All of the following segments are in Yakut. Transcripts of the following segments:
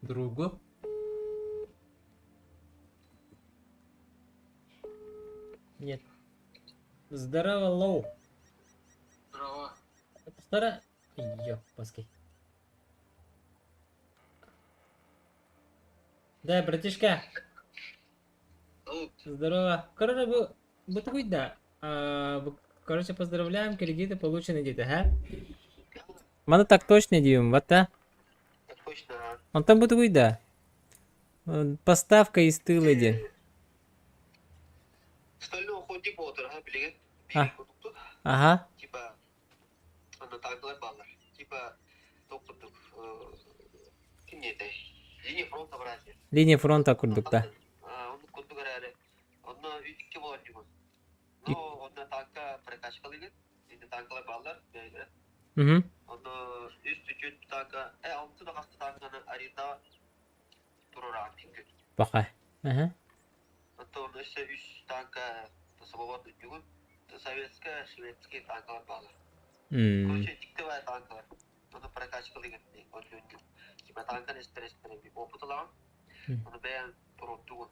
Другу? Нет. Здорово, Лоу. Здорово. Вторая... Ёпаски. Да, братишка. Здорово. Короче, бу, бу такой да. А, короче, поздравляем, кредиты получены где-то, ха? Маны так точно дием, вот да? Так точно. Он там будет да. Поставка из тыла один. Стальной охотник буолар билигин А. биир курдук Ага. типа аны танкалар бааллар типа туох курдук ким диэтэй линия фронта братья Линия фронта курдук да. оннук курдук эрээри онно икки буолар дьугун ну онно танка прокачкалыгын ити танкалар бааллар бэйэлэрэ Угу. онно үс үчүт танка алты да хаста танканы аренда туруораҕын күн Пока. Ага. Оттон өссө үс танка свободный бүгүн советская, шведские танкалар баалар. М. Короче, дикти баар танкалар. Ону прокачкалыгын типа танканы эстер-эстер опыт ылаҕын, ону бэйэҥ туруордугун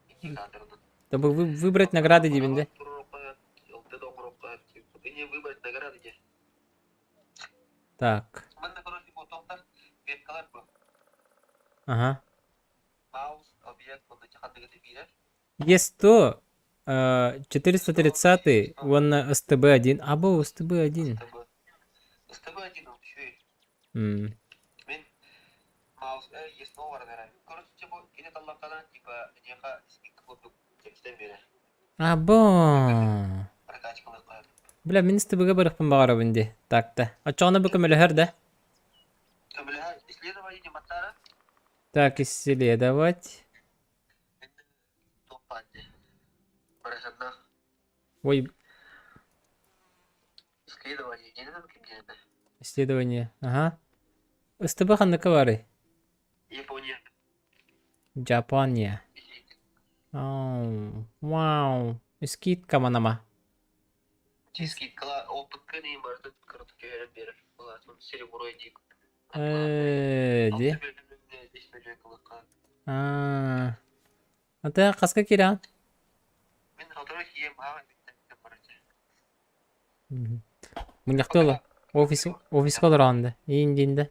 индикаторынан. Чтобы вы, выбрать награды дибин да? Туруорукка, ылды да оҥоруохха, не выбрать награды де. Так. Манна, короче, ботоктар, веткалар бу. Ага. Маус, объект, онно ханныгы биэрэр. Е100, 430 уонна СТБ-1. Або СТБ-1. СТБ. СТБ-1 үчүгэй. М. Мин Маус есть новая наверное. Короче, бу кини таллаххына типа эйиэхэ скидка курдук кэпсэтэн биэрэр. Або. Прокачкалыахха сөп. Бля, мин СТБ-га барыахпын баҕарабын дии. Так-то. Оччоҕуна бу көмөлөһөр да? Көмөлөһөр исследование ньыматтаара Так, исследовать. туох баар дии. Бараханнаах Ой, исследование диэн ким диэнэ? исследование. Ага. СТБ ханныка баарый? Япония. Япония. Ау, вау. Скидка манама. Скидкала опытка не барытын кырытык түһэрэн биэрэр. Былаатын серебро дии. Э, ди. Алта бөлүмҥэ бес мөлүйүөн кылыкка. Аа. Ата хаска киирэн? Мин сотору киэм аах бүттэн бараччы. Мунньахта ола. Офис офиска олороҕун да. Иин диин да.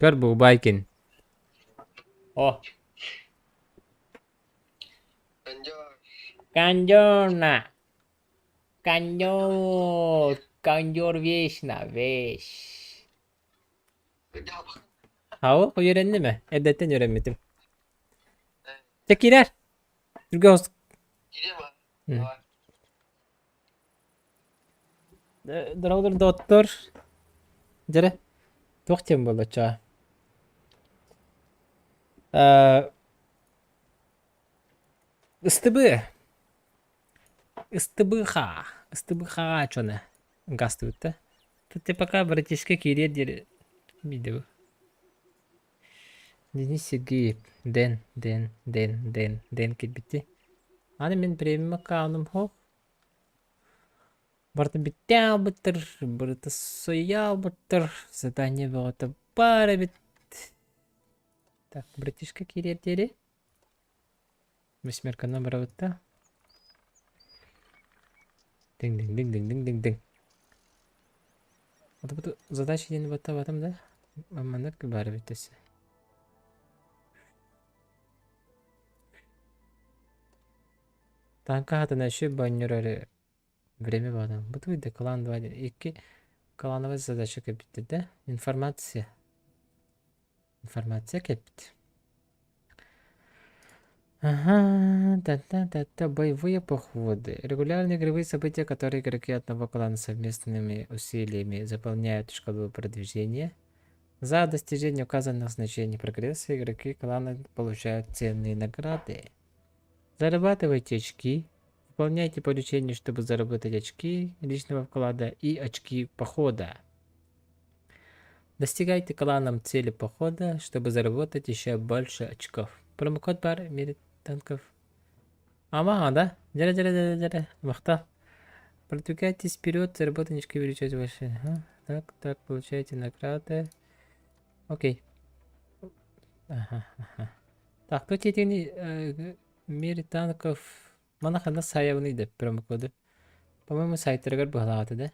Көр бу Байкин. О. Кондёрна. Кондёр. Кондёр вечно. Вещь. Хау, үөрэнним ээ. Эрдэттэн үөрэммитим. Чэ киирээр. Түргэ Дорогдор доттор. Дьэрэ, туох диэн буолла оччоҕо? Ыстыбы. Ыстыбыха. Ыстыбыхаҕа чоно гастыбыт да. Ты пока братишка киириэр диэри видео. Денис Сергеев Дэн Дэн Дэн Дэн Дэн кэлбити. Аны мин премиум аккаунум суох. Барыта бүттээн албыттар, барыта суйа албыттар, задание бөҕөтө баар эбит. Так, братишка киириэр диэри. Восьмерканы барабыт да. Дыҥ-дыҥ-дыҥ-дыҥ-дыҥ-дыҥ. Вот бу задача диэн баттабатым да. Маннык баар эбит өссө. Танка хатана еще баннер эрэ время баҕана. Бу тугуй да клан 2 икки клановая задача кэлбиттэр да. Информация. Информация кэлбит. Ага, та-та-та-та, боевые походы. Регулярные игровые события, которые игроки одного клана совместными усилиями заполняют шкалу продвижения. За достижение указанных значений прогресса игроки клана получают ценные награды. Зарабатывайте очки, выполняйте поручения, чтобы заработать очки личного вклада и очки похода. Достигайте кланом цели похода, чтобы заработать еще больше очков. Промокод бар мире танков. Ама, да? Дьэрэ, дьэрэ, дьэрэ, дьэрэ. Махта. Продвигайтесь вперед, заработанечки увеличивать ваши. Ага. Так, так, получаете награды. Окей. Ага, ага. Так, тут этини в мире танков мана ханна саайабыный да промокоды. По-моему, сайтарыгар быһалаата да.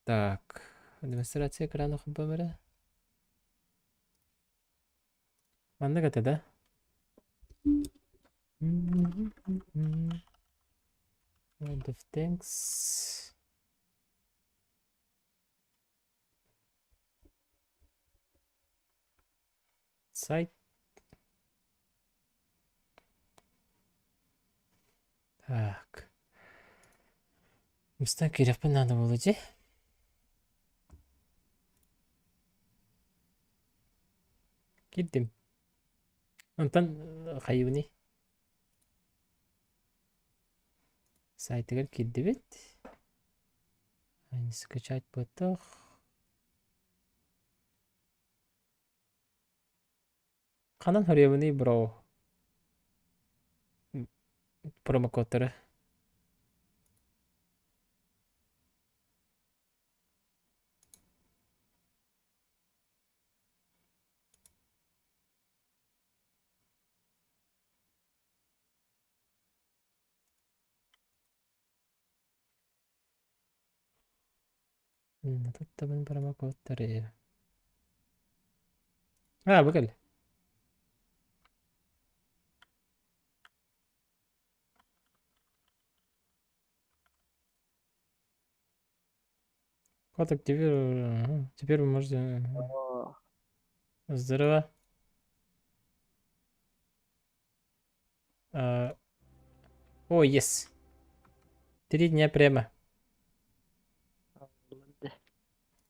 Так, демонстрация экрана хубамара. Маннык этэ да? World of Tanks. Сайт. Так. Мустан киириэхпин наада буолуо дии. Киирдим. Онтон хайыбыный? Сайтыгар киирдибит. Скачать буотах. Ханан хоруйабыный бро? Промокодтары. Туттабын промокодтары. А, бу кэллэ. Код активирован. Теперь вы можете... Здорово. А, О, yes. 3 дня прямо.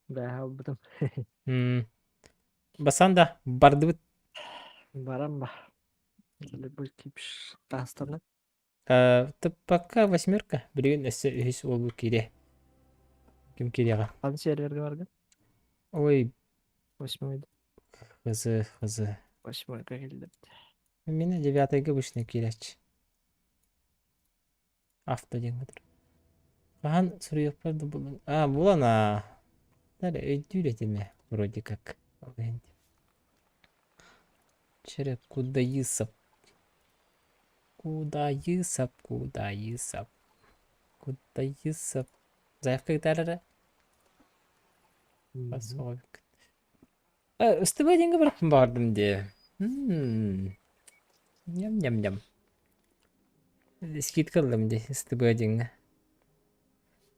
Бэҕэһээ ылбытым. М, Басан да бардыбыт. Баран ба. Любой кипиш таастана. Пока восьмерка. Билигин өссө үһүс уолбут киириэ. Ким киириэҕэ? Хан серверге баргын? Ой, Восьмой. хз, хз. Восьмойга кэллибит. Мин девятайга обычно киирээччи. Авто диэн кытары. Хаһан суруйуохпар да булан... А, булан аа. Дали өйдүүр этим ээ, вроде как. Ол иһин. Чэрэ, кудайысап. Кудайысап, кудайысап. Кудайысап. Заявка ыытаар эрэ. Ыстыбай диэҥҥэ барахпын баҕардым дии. Ньам-ньам-ньам. Скидка ыллым дии ыстыбыа диэҥҥэ.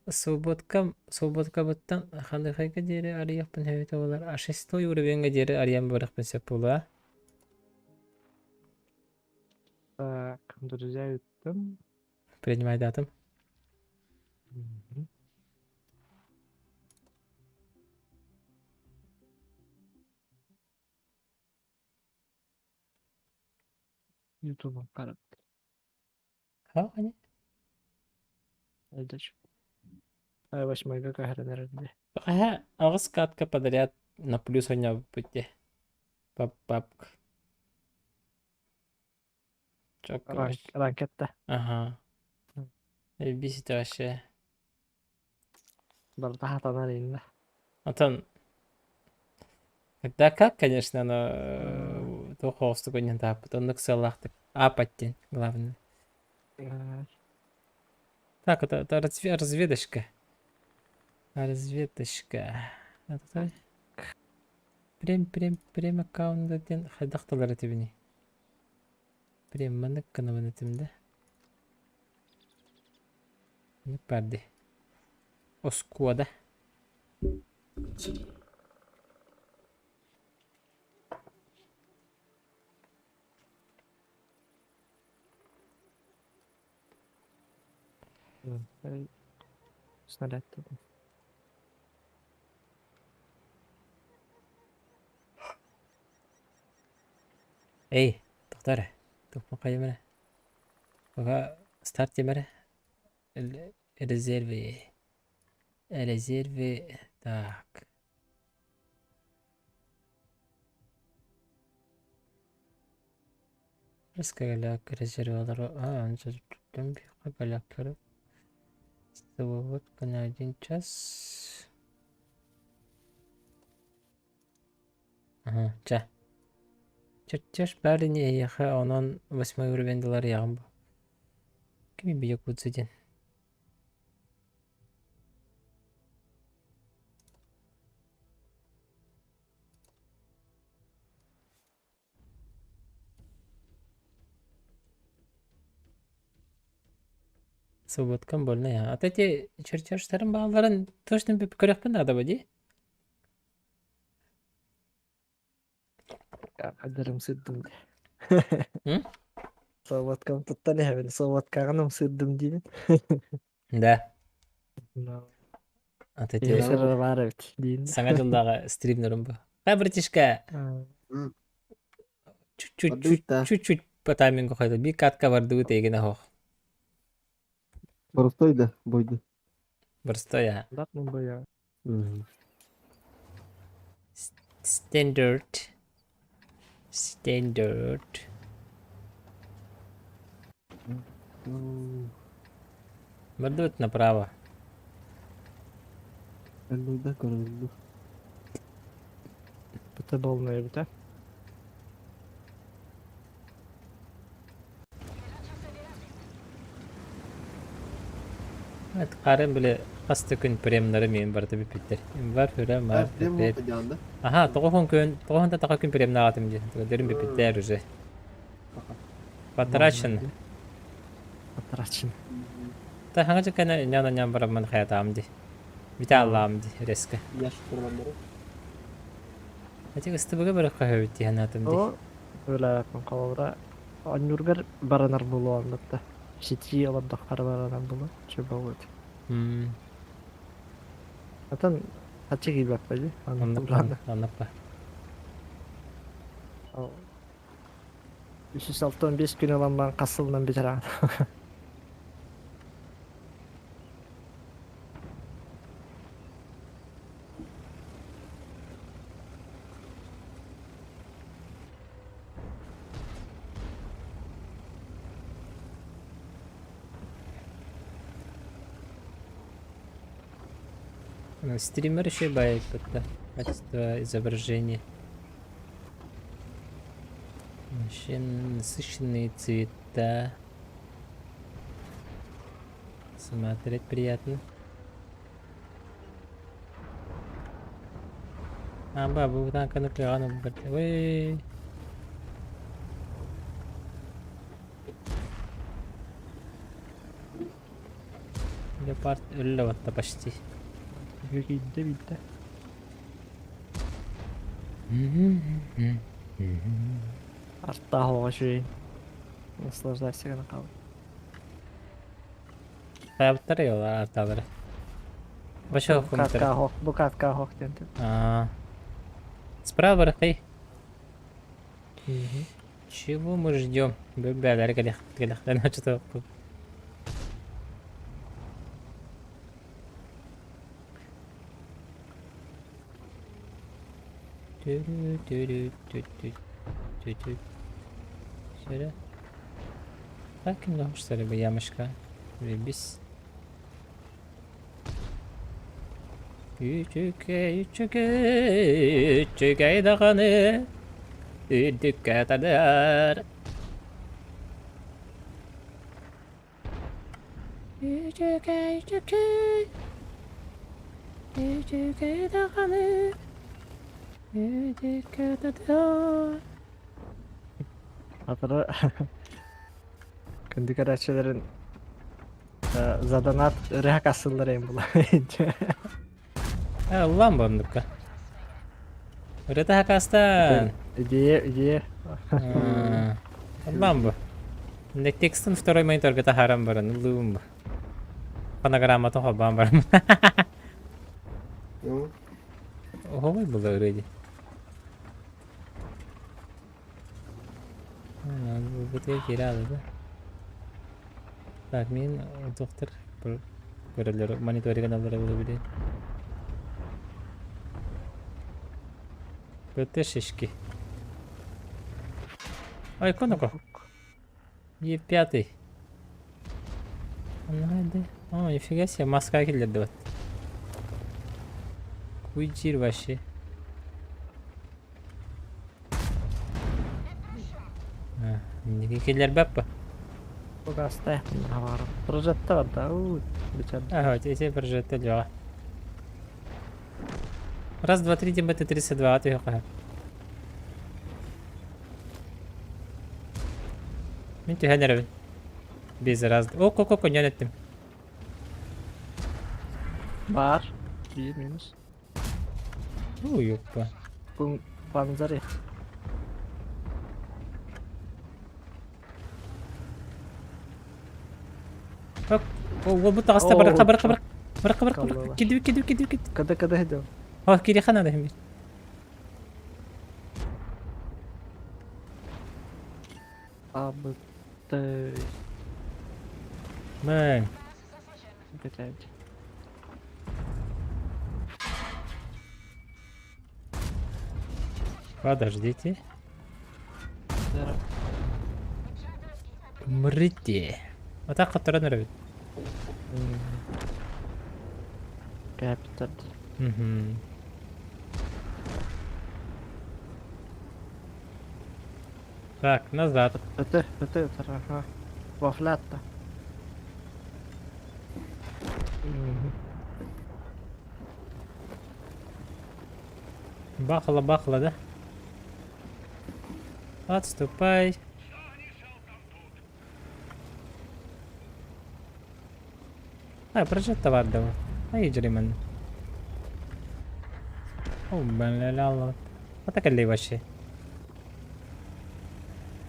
Свободкам, свободкабыттан ханыхайга диэри арыйыахпын сөбүтэ буолар. А шестой уровеньга диэри арыйан барыахпын сөп буолуо. Так, друзья ыыттым. Принимайдаатым. Ютубом карат. Ха, они? Айдач. Ай, восьмойга каһаран эрэрдэ. Ага, аҕыс катка подряд на плюс оонньообуппут дии. Пап-папк. Чокко Ранг, ранкетта. Ага. Бесит вообще. Барыта хатанар инна. Антон, когда как, конечно, но туох оҕустук ойнон тааппыт. Оннук сыаллаахтык. Аапаттин, главное. Так, это разведочка. Разведочка. Это прем, прем, прем аккаунт диэн хайдах талар этибиний? Прем маннык гынабын этим да? Маннык баар дии. Оскуода. Снаряд. Эй, тоқтар, тухпа хайымара. Пока старт темере. Резервы. Резервы. Так. Свободка на один час. Ага, чэ. Чертеж баар ини эйиэхэ, онон восьмой уровень дыларыйаҕын бу. Кими Якутск диэн? Свободкам больно я. А то эти чертежтарым баалларын точно көрүөхпүн наада бу дии. Адарым сырдым дии. М? Свободкам туттан иһэбин, свободкаҕын ымсыырдым диибин. Да. А то эти Киһи баар эбит диин. Саҥа дьыллааҕы стримнерым бу. Хай, братишка, чуть-чуть Бардыбыт чуть-чуть по таймингу хойду. Би катка бардыбыт эйгин оһох. Простой да, бойду. Простой а. Дат мын Standard. Standard. Бардыбыт направо. Эллуйда көрүллү. Быта болнай эбитэ. Харын били хас да күн премнары миин барыта бүппүттэр. Инвар, февраль, март, Прем апрель. дианда. Аха, тоҕо күн, тоҕо таха күн премнаҕатым дии. Дөрүн бүппүттэр уже. Потрачено. Потрачено. Та хаҥа дьыккана няна ням бараммын хаятаам ди. Бите аллаам ди резко. Яш курманнары. Эти ыстыбыга барах хаһабыт дии санаатым ди. О, өлөөппүн холобура оонньуургар баранар буолуо оннукта. Ситии олордоххор баранар буолуо, чөбө Атын хаччы киирбэппэ дии, Оннук оннук оннук 365 күн ылан баран хас сылынан бүтэрэҕин. Стример еще бает качество изображения. Вообще насыщенные цвета. Смотреть приятно. А, бабу, там Ой. Леопард өллө батта почти. Киирдэ биирдэ. Артаах оҕо үчүгэй. Наслаждайся гына хаал. Хайабыттар йола арталары. Башо Бу хумтар. катка бу катка хоох диэн А. Справа барахай. Чего мы ждем? Бәләр кэлэх кэлэхтэн что-то. Тю-тю-тю-тю-тю-тю. Сюда. Так, ну что ли, ямочка. Ребис. Үчүгэй, үчүгэй, үчүгэй даҕаны үрдүккэ тардыар. Үчүгэй, үчүгэй, үчүгэй даҕаны үрдүккэ тардыар. Атыры күндү көрөөччүлэрин заданат ырыа кассыллар эм була. Ыллаан бандыкка. Ырыта хакастан. Идея, идея. Ыллаан бу. Текстын второй мониторга таһааран баран ыллыыбын бу. Фонограмматын холбоон баран. Оһоҕой була ырыа дии. Бытыга киирэ да. Так, мин доктор көрөлөр мониторигын аллара була билин. ПТ шишки. Ай, коноко. Е пятый. Надо. О, нифига себе, маска киллэрдибит. Куйдир вообще. Инники киллэрбэппэ. Угастай хабарым. Прожекта бар да. У, бичер. Ага, эти прожекта дела. Раз, два, три, ДМТ 32, түһүөххэ. Мин түһэн эрэбин. Без раз. О, ко ко коньян эттим. Бар. Биир минус. У, ёппа. Бу панзари. О, уолбут таҕыста барыха барыха барыха барыха барыха барыха кидибит кидибит кидибит кидибит. Када када идем. О, кириха надо химир. А, Б, Т, Мэн. Блядь. Подождите. Мрите. Вот так которая нравится. Капитан. Угу. Так, назад. Это, это, это, ага. Вафлятта. Бахала, бахала, да? Отступай. А, прожекта баар да Айдьри манна. О, блин, Ата кэллэй вообще.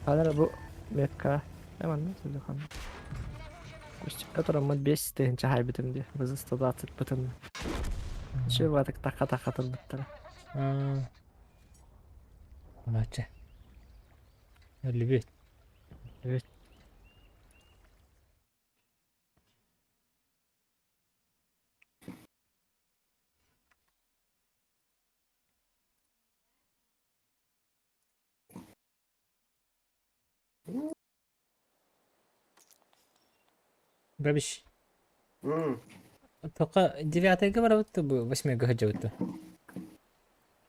Ханара бу метка. Эманна телефон. Которым 5 тыһынча хайбытым дии. Бызы 120 бытын. Чү батык тақа тақа турбуттара. Мача. Любит. Любит. Бабич. Только девятый говорил, ты бы восьмой гаджет.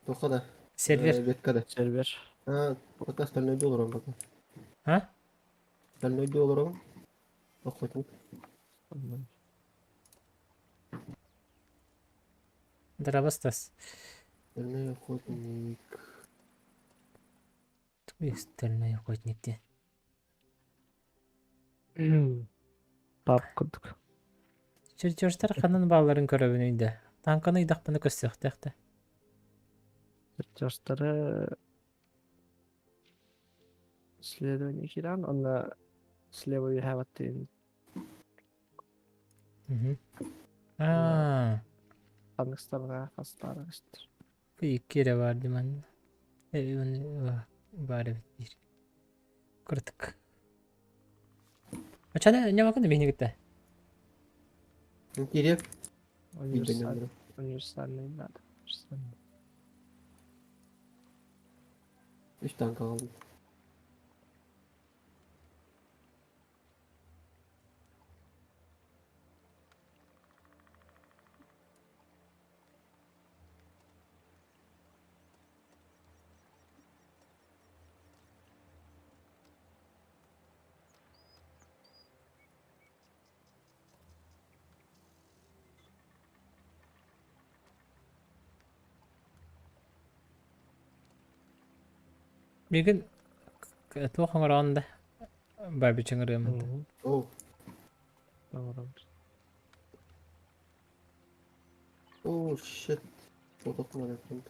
Тоха да. Сервер. Ветка да. Сервер. А, пока остальной долларом пока. А? Остальной долларом. Охотник. Дорабастас. Стальной охотник. Твой стальной охотник где? Пап курдук. Чертежтар ханан бааларын көрөбүн үйдө. Танканы ыйдахпына көстүөхтөөхтө. Чертежтары исследование киран, онна слева you have a thing. Аа. Ханныктарга хастара көстөр. Бу икки эрэ баар дии манна. Баар эбит биир. Кыртык. Очана ньамакын биһини кытта. Кириэп. Универсальный, универсальный надо. Универсальный. Үс танка алdım. Билигин туох оҥороон да Бабич ыҥырыаммыт. О, Оҥорон. о, shit. Фотохман эппин.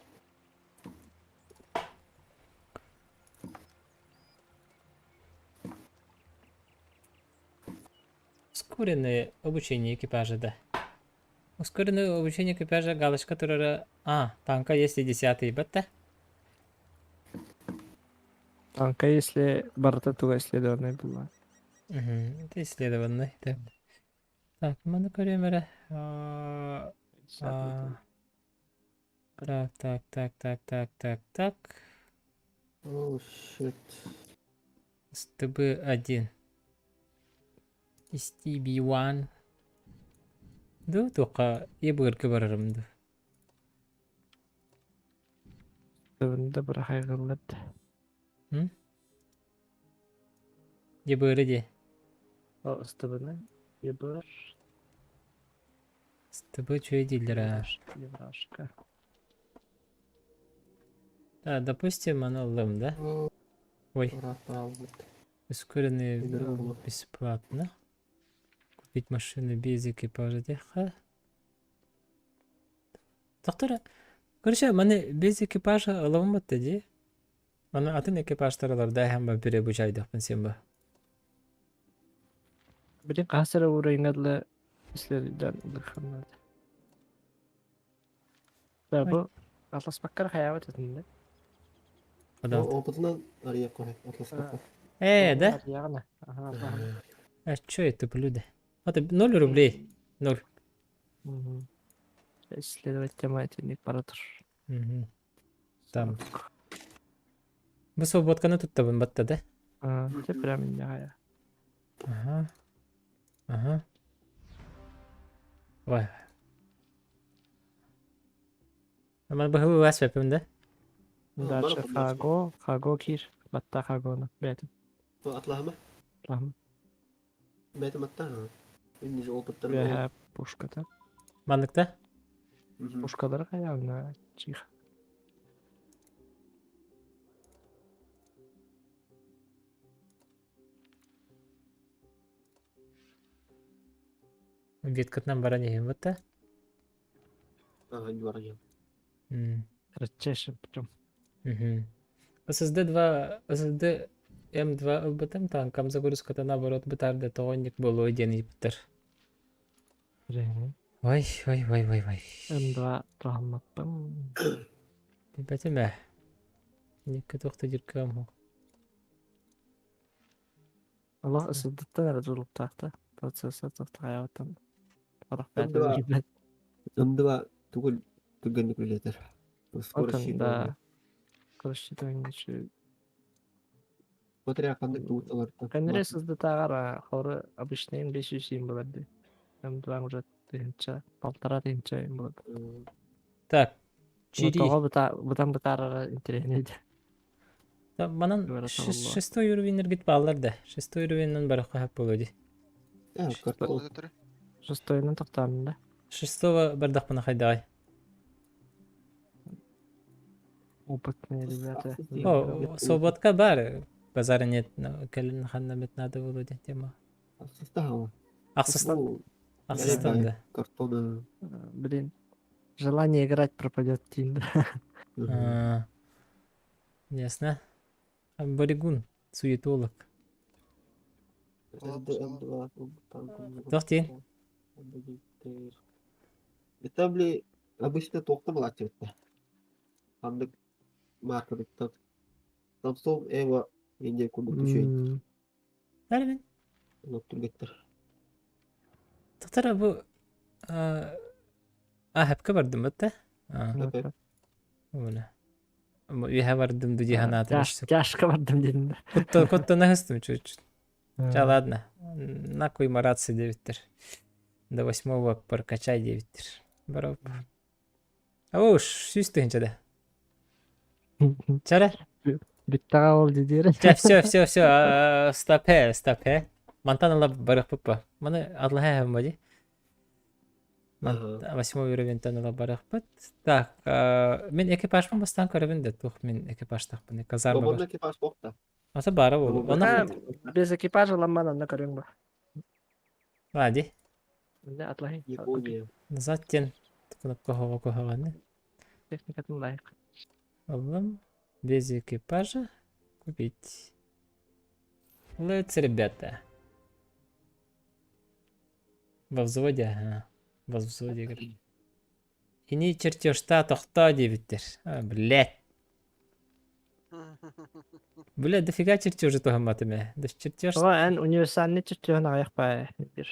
Ускоренное обучение экипажа, да. Ускоренное обучение экипажа галочка турара. А, танка есть и десятый бетта. Танка, если барыта туга исследованный была. Угу, это исследованный. Так, так маны көрөм эрэ. А, а, Так, так, так, так, так, так, так. О, shit. СТБ-1. STB1 Ду туохха ебырга барарым ду. Тыбында бырахайгыллар да. М? Ебыры де. О, ыстыбыны. Ебыр. СТБ чуй дииллэр аа. Еврашка. Да, допустим, аны ыллым, да? Ой, ускоренный бесплатно. Купить машину без экипажа диэххэ. Доктор, короче, маны без экипажа ылабын батта дии. Маны атын экипажтар ыларда эһэм ба переобучайдахпын син ба. Билин хаһыс эрэ уровеньҥа дылы исследуйдан ылыаххын Да, бу атласпакка хайаабат этин да. Опытынан арыйа коһе атласпакка. Э, да? Арыйаҕына. Ага. А чё это блюдо? Это 0 рублей. 0. Угу. Исследовать тема этинник бара тур. Угу. Там. Бу свободканы туттабын батта да? А, те прям инняҕа. Ага. Ага. Ой. Ама быһылы лас өпүм да? Дальше Хаго, Хаго кир. Батта Хагону. Бәтим. Атлаһама? Атлаһама. Бәтим атта. Инде опыттар. Бэһэ пушката. Манныкта? Пушкалары хайаанна чих. Веткатынан баран иһин бытта. Ага, баран иһин. Редчайшим путем. ССД-2, ССД М2 ылбытым, танкам загрузката наоборот бытаарда тоҕо буолуой диэн ыйыппыттар. Ой, ой, ой, ой, ой. М2 туһаммаппын. Билбэтим ээ. Никка туох да дьиркэм Олох ысыдыттан эрэ тутулуктаах да процесса тохтоҕойоттон олох М2 М2 тугул түргэнник үлэлэтэр. Скорость Отон да скорость Смотря ханнык тууталартан. Кэннери сыздытааҕар хору обычный 500 болар дии. М2 уже тыһынча, полтора тыһынча болар. Так, Чири. Тоҕо бытан бытаарара интэриэһинэй Да, манан шестой уровеньнэргит бааллар да. Шестой уровеньнан барахха хап буолуо дии. Шестойунан тохтоон да. Шестого бардахпына хайдаҕай? Опытные ребята. О, свободка бар. Базара нет, кэлин ханна бит надо было дии тема. Ахсыстаҕа. Ахсыстан да. Картона. Блин, желание играть пропадет тиин. Ясно. Боригун, суетолог. Туох диэн? Это, бли, обычно туохта былааччыбыт Ханнык маркабыттан. Samsung Evo инде курдук түшөй. Әрмин. Оттургеттер. Тахтара бу а хапка бардым бытта. Уна. Үһэ бардым ду дии Тяжко бардым дедим. Кутта кутта нахыстым чуть-чуть. Ча ладно. Накуй мараться девиттер. До восьмого прокачай девиттер. Бароп. Ош, сүүс тыһынча да. Чара? Бүттэҕэ ол дидиэр. Чэ, все, все, все, стопе, стопе. Мантан ыла барыахпыт Маны атлаһа бади. Восьмой уровеньтан ыла барыахпыт. Так, мин экипажпын бастаан көрөбүн да туох мин экипажтахпын. Казарма бар. экипаж бохта. Ата бара болу. Она без экипажа ламман анна көрүҥ ба. Лади. Да, атлаһы. Япония. Назад тен кнопка хоҕо куһаҕаны. Техникатын лайк. Аллам. Без экипажа купить. Let's, ребята. Во взводе, ага. Во взводе, говорит. Ини чертежта тохтоо диэбиттэр. А, блядь. Блядь, дофига чертежи туһамматым ээ. Да чертеж... О, эн универсальный чертежин аҕыйах баа бир.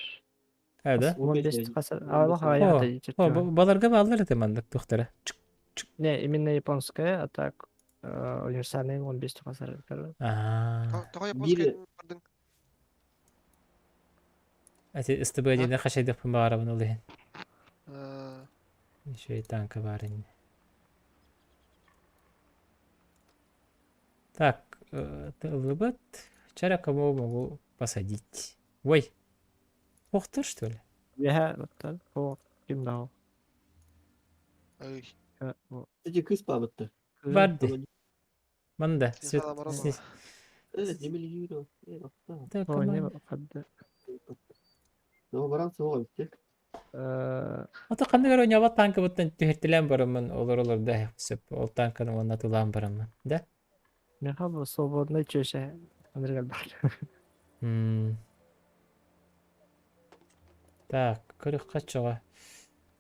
А, да? О, О, баларга бааллар этэ маннык туохтара. Не, именно японская, а так универсальный 15 хасар. Аа. Тоҕо японская бардың? Эти СТБ диэни хачайдыахпын баҕарабын ол иһин. Еще и танка баар ини. Так, ыллыбыт. Вчера кого могу посадить? Ой, охтор что ли? Үөһэ оттон о ким да ол. Ой. Эти кыс баабытта. Барди. Манда. Свет. Так, Ото ханнык эрэ оонньообот танкабыттан түһэртэлээн бараммын олор-олор да сөп ол танканы уонна атыылаан бараммын да. Миэхэ бу свободный чүөчэ анырыгар баар. Так, көрүөххэ чоҕо.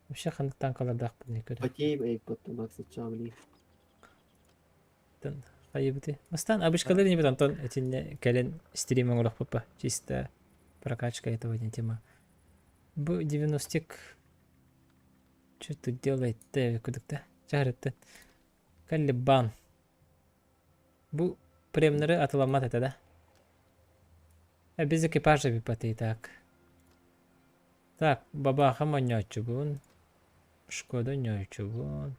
Вообще ханнык танкалардаахпын көрө. Потеем эйпот Макс Чавли. Хайыбыты. Бастаан обычкалар инибит Антон итиннэ кэлин стрим оҥорохпуппа. Чисто прокачка этого не тема. Бу 90-ик что тут делает-то кудукта? Чаарытты. Калибан. Бу премнары атыламмат этэ да? Э, без экипажа бипаты так. Так, бабаха монньооччубун. Шкода онньооччубун.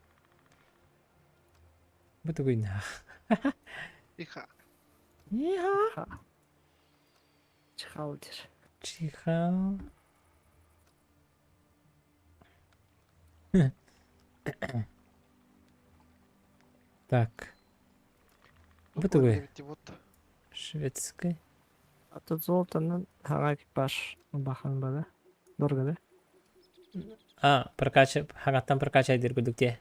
Бу тугуйнаах. Иха. Иха. Чихал диир. Чихал. Так. Бу тугуй? Шведская. А тут золотонан хаҥа экипаж бахан бада. Дорого да? А, прокача, хаҥаттан прокачай диир курдук дии.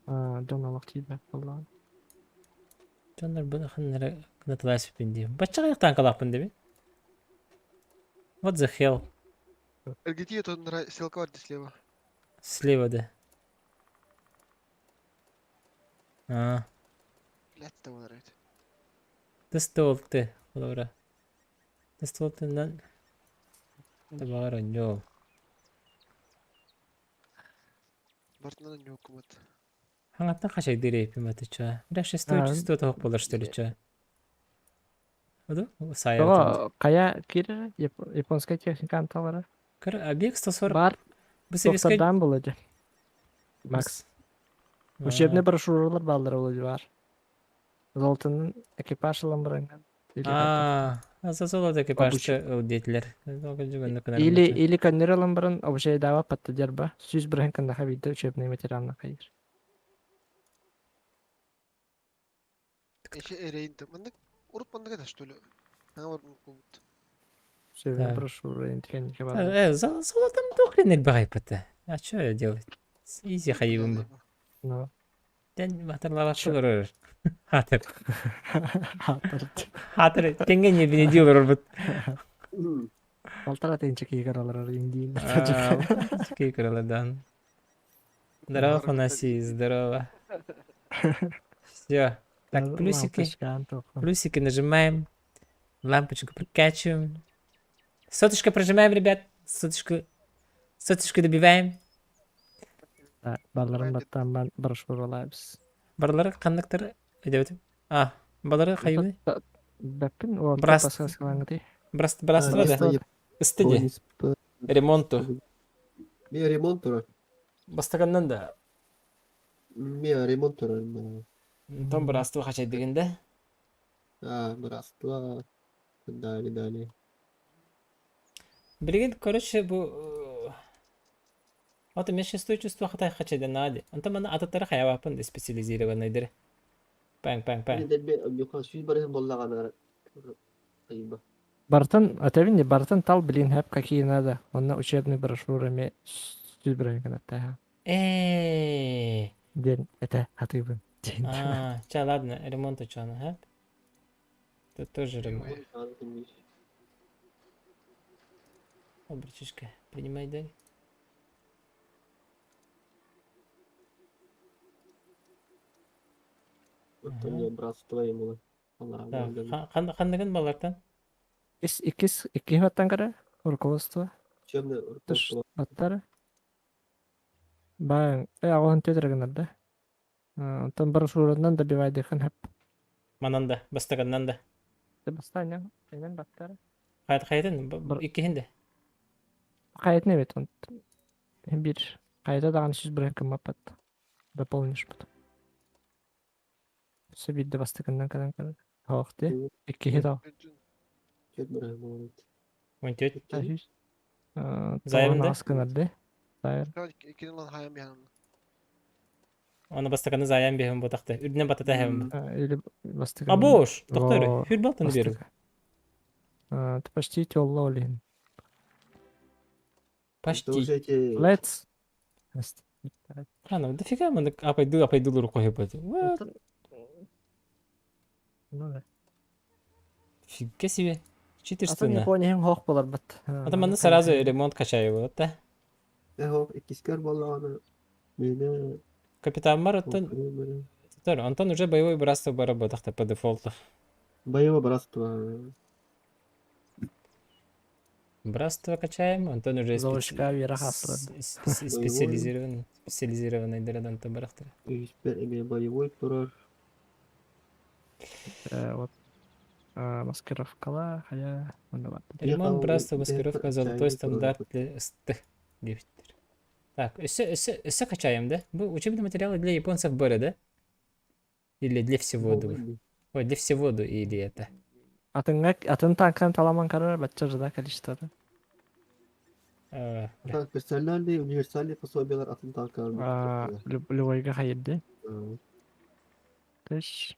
Дьон олох тиийбэт буоллаҕына. Дьоннор бу ханнары гынаталаспын дии. Баччаҕа танкалаахпын дебин. What the hell? РГТ тут стрелка бар слева. Слева, да. А. Блядь, того нравится. Ты стол ты, Лаура. Ты стол ты на... Табара, нё. Бартынан ньуокумат. Хаҥаттан хачайдыыр эпим атыча. Бля, шестой чувство тоһох буолар что ли ча. Оду? Сайа. Тоҕо хайа киирэр японская техника анталара? Көр, объект 140. Бар. Бу сэбиэскэй... Тохтардаан буолла дьэ. Макс. Учебный брошюралар бааллара буолла бар. Золотунан экипаж ылан бараҥҥын. А, за золото экипажты ыл диэтилэр. Или или көннөрү ылан баран обучайдаабат паттадерба сүүс бырыһын кындаха биирдэ учебный материална хайыр. Эши эрейинде маннык урут маннык это что ли? Аңа бар Учебный брошюра интихенники бар. Э, золотом дохрен элбэҕайпыта. А что делать? Изи хайыбын бу. Ну. Тэн батырлабакка олорор. Хатыр. Хатыр. Хатыр тэҥҥэ ньиэбинэдии олорорбут. Полтора тысячи киһи олорор индиин. Киһи кыралардан. Здорово, Фанаси, здорово. Все. Так, плюсики. Плюсики нажимаем. Лампочку прокачиваем. Соточка прожимаем, ребят. Соточку. Соточку добиваем. Балларын баттан бан брошюралаабыз. Барлары ханныктары өйдөбүтүм. А, балары хайыбы? Бэппин уон Браст. подсказкалаҥҥытый. Браст браство да. Ыстыди. Ремонту. Ме ремонт турар. Бастаканнан да. Ме ремонт турар. Том браство хачайдыгында. А, браство. Далее, далее. Билигин, короче, бу Вот мен шестое чувство хатай хачайда нади. Онтон манна атыттары хайабаппын да специализированныйдыр. Паң паң паң. Сүүс барыһын буоллаҕына айба. Бартын, отэбин бартын тал блин хэп какие надо. Онно учебный брошюрами сүүс бырыһын Э. Диэн этэ хатыыбын. А, ча, ладно, ремонт учёный, ха? Тут тоже ремонт. О, братишка, принимай дай. Братство ему. Так, ханныгын балартан? Ис иккис икки хаттан кара руководство. Учебное руководство. Аттары. Баан, э аҕаһын төтөрөгүнэр да. Онтон брошюранан добивайдыхын хэп. Манан да, бастаганнан да. Бастаан, инен баттары. Хайт хайтын, иккиһин да. Хайатын эбит биир хайата даҕаны сүүс бырыһыан кыммаппат. Дополнишь потом. Өссө биирдэ бастакыннан кэлэн кэлэн. Оһох дии. Иккиһи тал. Түөрт бырыһыан буолбут. 14. Сүүс. Займ да? Тоҕус гынар дии. Зайр. Иккини ылан хаайан биһэн. Оны бастаканы зайан биһэн ботахты. Үрдүнэн батата хэбин. Или бастакы. А бош, доктор, хүр балтаны беру. Ты почти тёлла олин. Почти. Let's. А, ну дофига мы апайду апайду рукой хепать. Вот. Ну да. Фига себе. 400 Атын на. Япония хох болар бат. А там аны сразу ремонт качаю вот, да? Эхо, иккискер буоллаҕына миэнэ Капитан Мар оттон Антон уже боевой братство бара ботахта по дефолту. Боевое братство. Братство качаем, Антон уже Золушка Вера Хаслер. специализированный, специализированный дырдан барахтар. Үһүспэр эмиэ боевой турар. Вот маскировкала, хайа, Ремонт братство маскировка золотой стандарт для ст. Девяттер. Так, өссө, өссө, өссө качаем, да? Бу учебные материалы для японцев были, да? Или для всего ду? Ой, для всего ду или это? Атыңга атын танкан таламан карар бачча жада количествода. Так, персональный, универсальный пособиялар атын танкалар. Любойга хайырды. Тыш.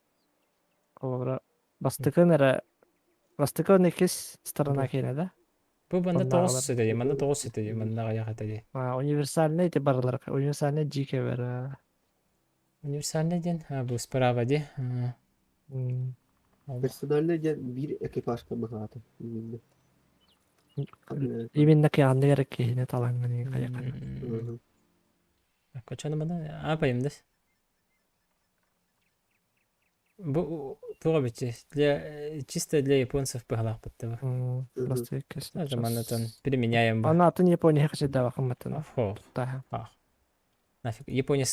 Олора бастыкын эрэ бастыкын иккис сторона киэнэ да? Бу манна тоҕус сытэ дии, манна тоҕус сытэ дии, манна аҕыйах этэ дии. Универсальный ити барылар, универсальный дьиикэ бара. Универсальный диэн, а, бу справа дии. Персональный диэн биир экипажка быһаата. Именно. Именно кыаҕаннык эрэ киһини талаҥҥын хайахан. Кочаны мана апайым да. Бу туох эбитий для чисто для японцев быһалаахпыт да бу. Просто Манатан применяем бы. Аны атын Япония хачыдаба кымматын. Ах. Нафиг Япония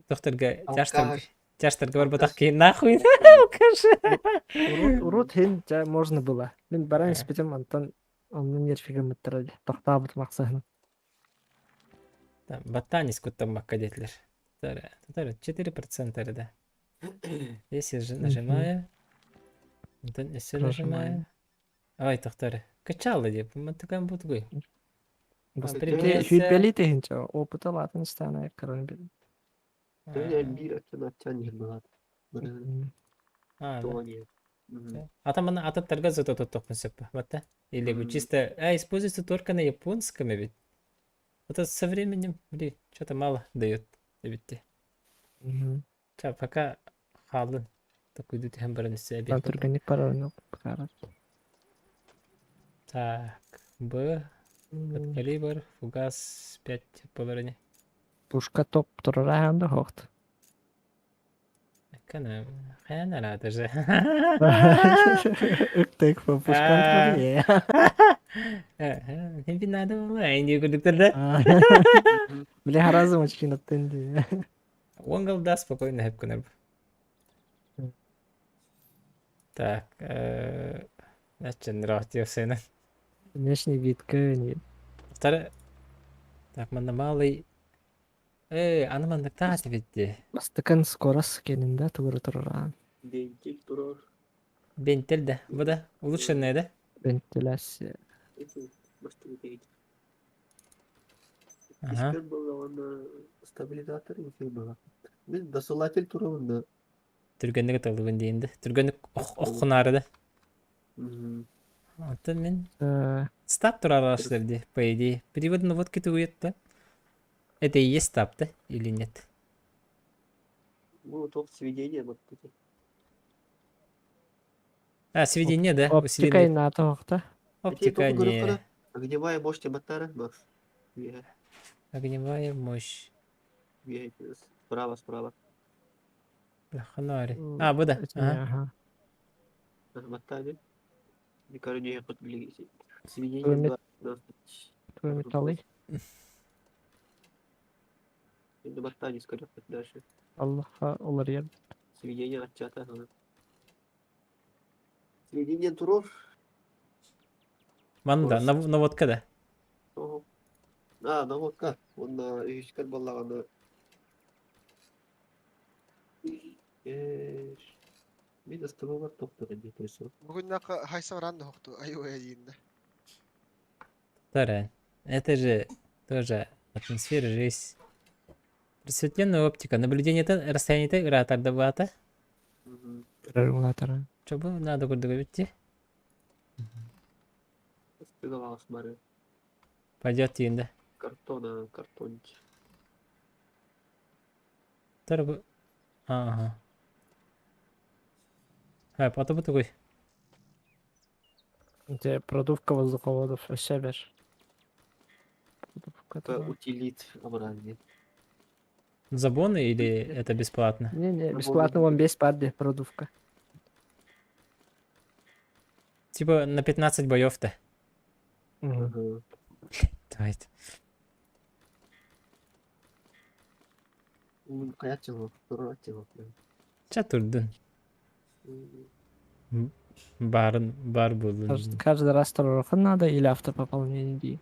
тохторга тяжтарга тяжтарга барбатах киһи нахуй алкаш. Урут хин можно было. Мин баран испитим антон онну нерфигымыттара тохтаабыт мақсаһын. Ботанис куттаммакка диэтилэр. 4% да. Если же нажимаю, онтон өссө нажимаю. Ой, тохтор. Качало деп, мантыкан бутгуй. Сүүрбэлии тыһыынча опыта латын стана көрөн Биир өттүн аччан иһин баҕат. А, А там ана атыттарга зато тоттохпун сөп. Вот Или бы чисто... А, используется только на японском ведь. Вот со временем, блин, что-то мало дает. Ведь. Ча, пока хаалын. Такой түһэн баран өссө эбиэт. Түргэнник барар бакара. Так, Б, подкалибр, фугас 5 половине. Пушка топ турара ханды хохт. Кана, хана даже. Ыктык пушкан турар. Не надо было, не күдүктөр Бля, разум очки наттын. Он голда спокойно хэп кынар. Так, Начын сына. Внешний вид не. Второй. Так, манна малый. Эй, аны маннык таат битти. Бастыкын скорость кенинде тугуру турар. Вентиль турар. Бентель да. Бу да. Улучшенная да? Вентиляция. Ага. Стабилизатор было. Мен досылатель турабын да. Түргэнник аталыбын дейинди. Түргэнник оххунары да. Антон мен стаб турар ди, по идее. Перевод наводки тугует да? Это и есть стаб, да? Или нет? Ну, топ сведения вот эти. А, сведение, да? Оптика на тоқта. Оптика не. Огневая мощь Батара, Макс. Огневая мощь. Справа, справа. Ханари. А, бу да. Ага. Батаре. Сведение Твой металлы. Дальше. Аллаха олар ер. Сведение от чата. Сведение туров. Манда, наводка да. Аа, норуокка уонна үһүскэр буоллаҕына Э, мин астыбабар тохтор эбит суох. Бүгүннэххэ хайса баран да хохту айуу дииннэ. Вторая. Это же тоже атмосфера, жизнь. Просветленная оптика. Наблюдение расстояние ыраатар баата. Регулятора. Чобу надо курдук эбитти. Ыстыгалаах бары. Пойдет тиинде. Картона, картончик. Торбу. Ага. А, потом такой. Где продувка воздуховодов вообще бер. Продувка Это туда. утилит обратно. Забоны или это бесплатно? Не-не, бесплатно вам без парди продувка. Типа на 15 боев-то. Мгм. Ага. Давайте. Хайа чего? Тура чего? Ча турдун. Барын бар булун. Каждый раз второй надо или автопополнение ди.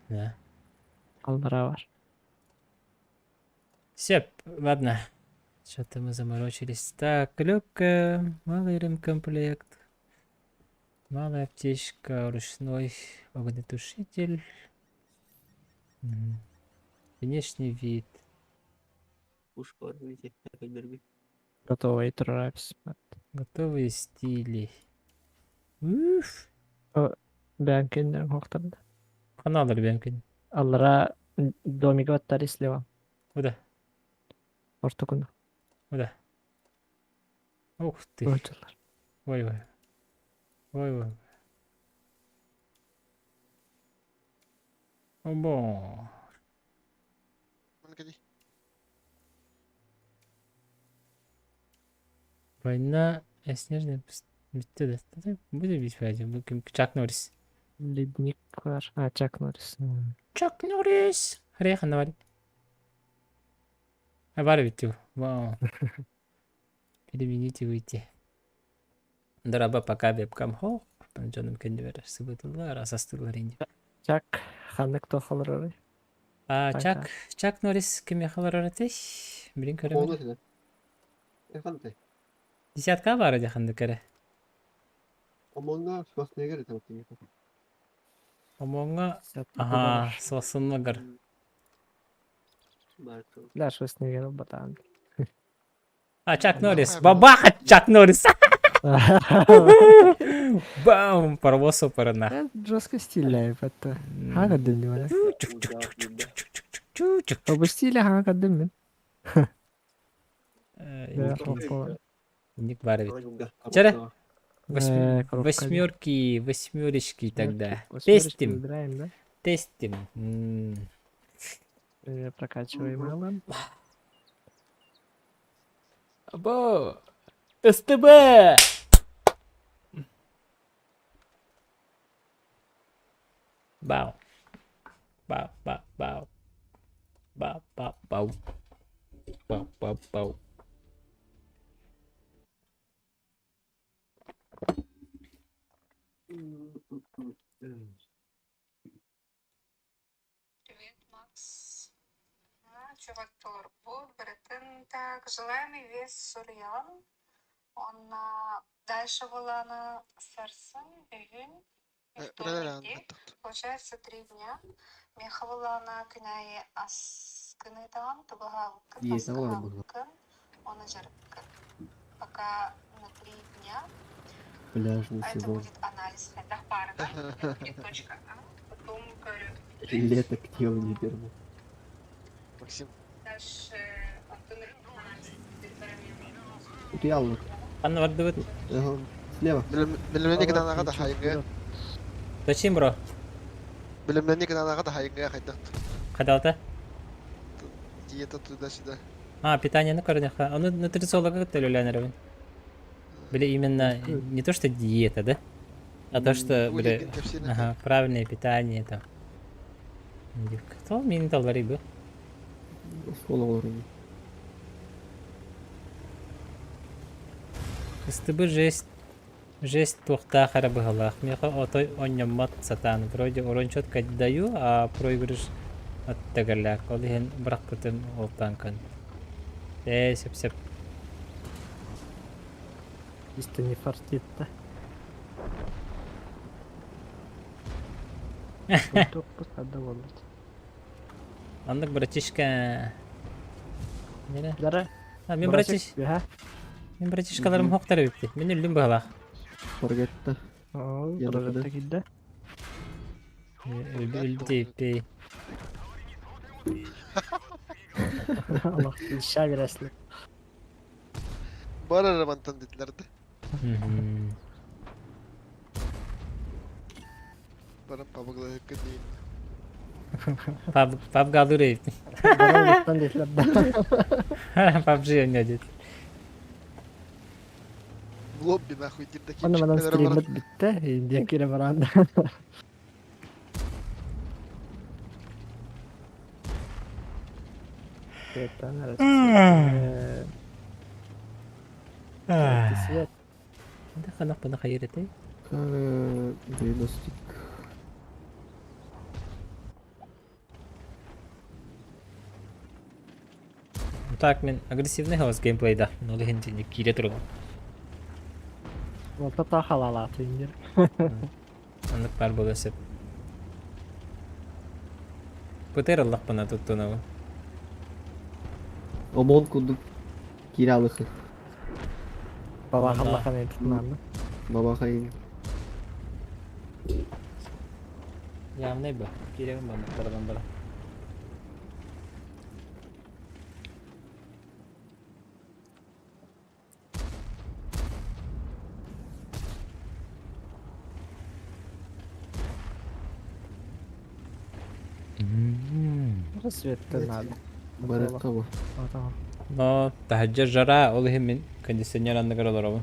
Да. Аллара бар. Все, ладно. Что-то мы заморочились. Так, клюка, малый ремкомплект, малая аптечка, ручной огнетушитель. Мгм. Внешний вид. Пушка, видите, опять Готовый трапс. Готовые стили. Уф. Бәнкин хохтарда. Каналдар бәмкин. Аллара домига баттар слева. Куда? Ортокуна. Куда? Ух ты. Ортолар. Ой, ой. Ой, ой. Обо. Война э, снежная Будет бить Чак Норрис. Ледник бар. А, Чак Норрис. Чак Норрис! Хреха навали. А бары Вау. Перемените выйти. Дораба пока вебкам хо. Жаным кенде сыбытылар, асастылар инди. Чак ханнык тохалар А Чак Чак Норрис кеме халар Блин, көрөмөр. Десятка бар деханды кере. Омонга Шварценеггер это вот Омонга Ага, Шварценеггер. Да, Шварценеггер батан. А, Чак Норрис. Бабаха Чак Норрис. Бам, паровоз парана. Жестко стильная это. Хага дымни Обы стиля хага дымни. Ник Барович. Вчера? Восьмерки, восьмерочки тогда. Тестим. Тестим. Прокачиваем Або! СТБ! Бау. Бау, бау, бау. Бау, бау, бау. Бау, бау, бау. Привет, Макс. Чувак Торбу, Так, желаемый вес Сурьян. Он дальше была на Сарсын, июнь, вторник, получается 3 дня. Мехавалана күнәйи аскынытан, тугаһалкын, Есть, алар было. аскыһалкын, оны жарыккын. Пока на 3 дня. Пляжный А это сезон. будет анализ пары, да? Это будет точка А, потом говорю, Лето к телу не верну. Максим. Дальше Антон анализ Утуяллар. Анна бардыбыт. Ага. Слева. Билимнени гынанаға да хайыңга. Зачем, бро? Билимнени гынанаға да хайыңга хайдах. Кадалта? Диета туда-сюда. А, питание ну корнеха. Он нутрициолога төлөлөнөр. Били именно не то что диета, да? А то что, били, ага, правильное питание там. Кто мин талвари бу? Школа олар. СТБ жесть. Жесть туохтаах эрэ быһалаах. Миэхэ отой онньоммот сатаан. Вроде урон четко даю, а проигрыш аттыгалаах. Ол иһин бырахпытым ол танкан. Ээ, сөп-сөп. Чисто не фартит да. Топпут хадда буолбут. Оннук братишка. Нere? Дара. А, мин братиш, Үһэ. мин братишкаларым хоқтар эбитти. Мин өллүм быһалаах. Таргетта. Оо, Yanı прожекта киирдэ. Өлбүт Аллах, ища вересли. Бар арамантан dediler de. Bana pabagla hıkkı değil. Паб паб галыр эбит. Баран dediler да. PUBG ойноо Лобби нахуй дирдeki Оны манан стриммит битте. Индия кире баран. Свет. Да ханах бана хайыр этэй. Диагностик. Так, мен агрессивный хаос геймплейда. Ол иһин тини киирэ турган. Волта та халалаты индир. Оннук бар буолуон сөп. Пытыр ыллахпына туттунабын. Омон курдук киралыхы. Баба Онно. халлахан этинанны. Баба хайын. Явный бы. Кииребин маннык барабан бара. Светтен надо. Баракка бу. Tamam. Но таһырдьа жара, ол иһин мин кондиционер анныгар олоробун.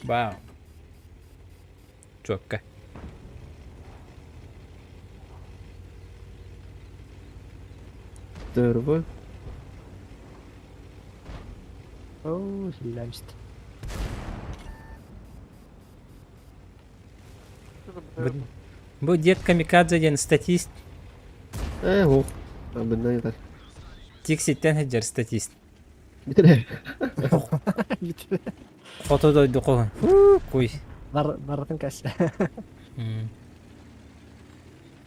Вау. Чуокка. Здорово. Оо, хилләмст. Бу дед камикадзе диэн статист. Э, ох. Абыннан ятар. Тикситтен сылдьар статист. Битире. Хоту дойду хоһун. Куй. Бар баратын кәс.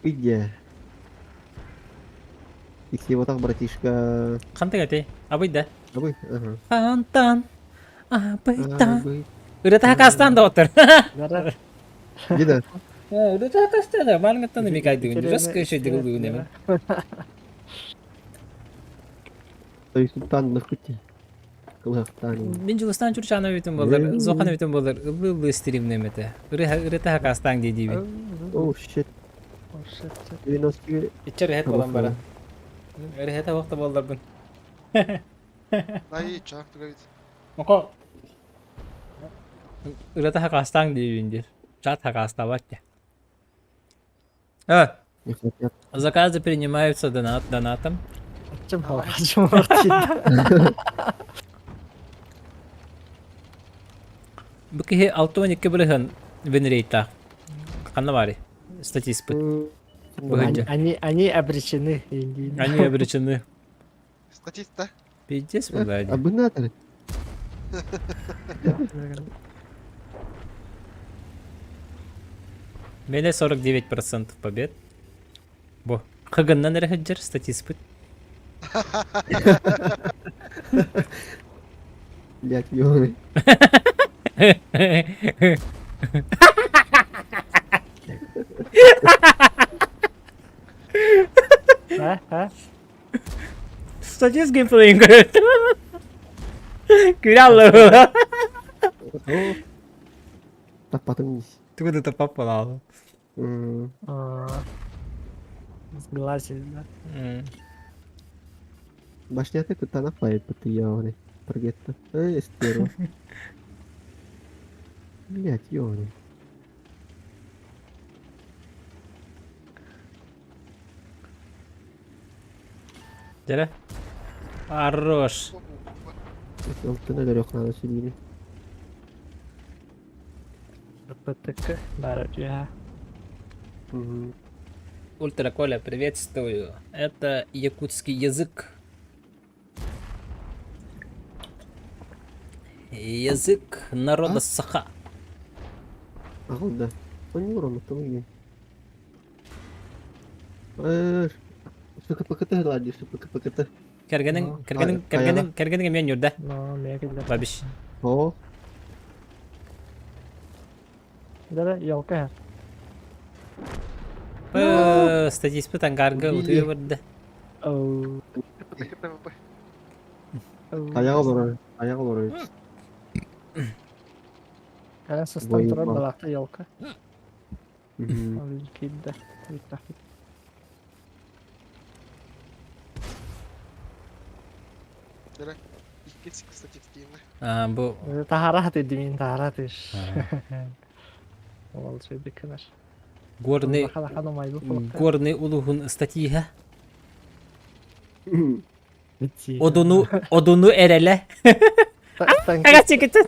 Иде. Икси вот так, братишка. Хантык этэй? Абый да. Абый. Ага. Хантан. Абыйтан. Абый. Ырыта хакастан да отыр. Дара. Дида. Ырыта хакастан да. Марнгаттан микайдыгын. Жестко еще дыгылдыгын эми. Той султан нахути. Кылахтан. Мин Дьулустаан Чурчанов бүтүн буолар, Зохан бүтүн буолар, ыллы-ыллы стримнем этэ. Ырыта хакастаан дии диибин. О, shit. Oh shit. 92. Иччэр эһэт буолан баран. Эрэһэтэ уохта буолларбын. Ay çak duruyor. Око Ырыта хакастаан диибин диир. Чат хакастаабат дии. А, Не хотят. заказы принимаются донат донатом. Ачым халгачым вакыт. Бу киһи 62 бырыһын винрейта. Ханна баарый? Статист Быһыдьа. Они они обречены. Они обречены. Статист да. Пиздец буолла дии. Абыннатар. Мене 49% побед. Бу. Хыгыннан эрэ сылдьар статиспыт. Блять, ёбаный. Ха, ха. Статист геймплейин көрөт. Күрә О. Таппатым. Тугу да тапап буолаалы. А, Сглазили, да. Башнята кытана файт ёбаный. Таргетта. Э, стерва. Блять, ёбаный. Дьэрэ. Хорош. Алтына дөрөх надо сидели. РПТК баара үтүөһэ. Ультра Коля, приветствую. Это якутский язык. Язык народа саха. Аҕалда. Онньуур оннуктан ыйыын. Эр, СКПКТ даа дии, СПКПКТ. Кэргэниҥ, кэргэниҥ, кэргэниҥ, кэргэниҥ эмиэ ньурда. Но, миэхэ киллэр. Бабиш. Оо, Дара, елка иһэр. Статиспыт ангарга утуйа барда. Оу. Тайаҕа олорор, тайаҕа олорор. Кэлэн сыстан турар Воевал. балаакта елка. Мгм. Ол киирдэ. Бүттэхпит. Дөрө. Иккис статистиканы. А, бу Таһара хатыйды мин таһара хатыыр. Ол сөйдүк кынар. Горный Горный улуһун статиһа. Одуну одуну эрэлэ. Ага чекетен.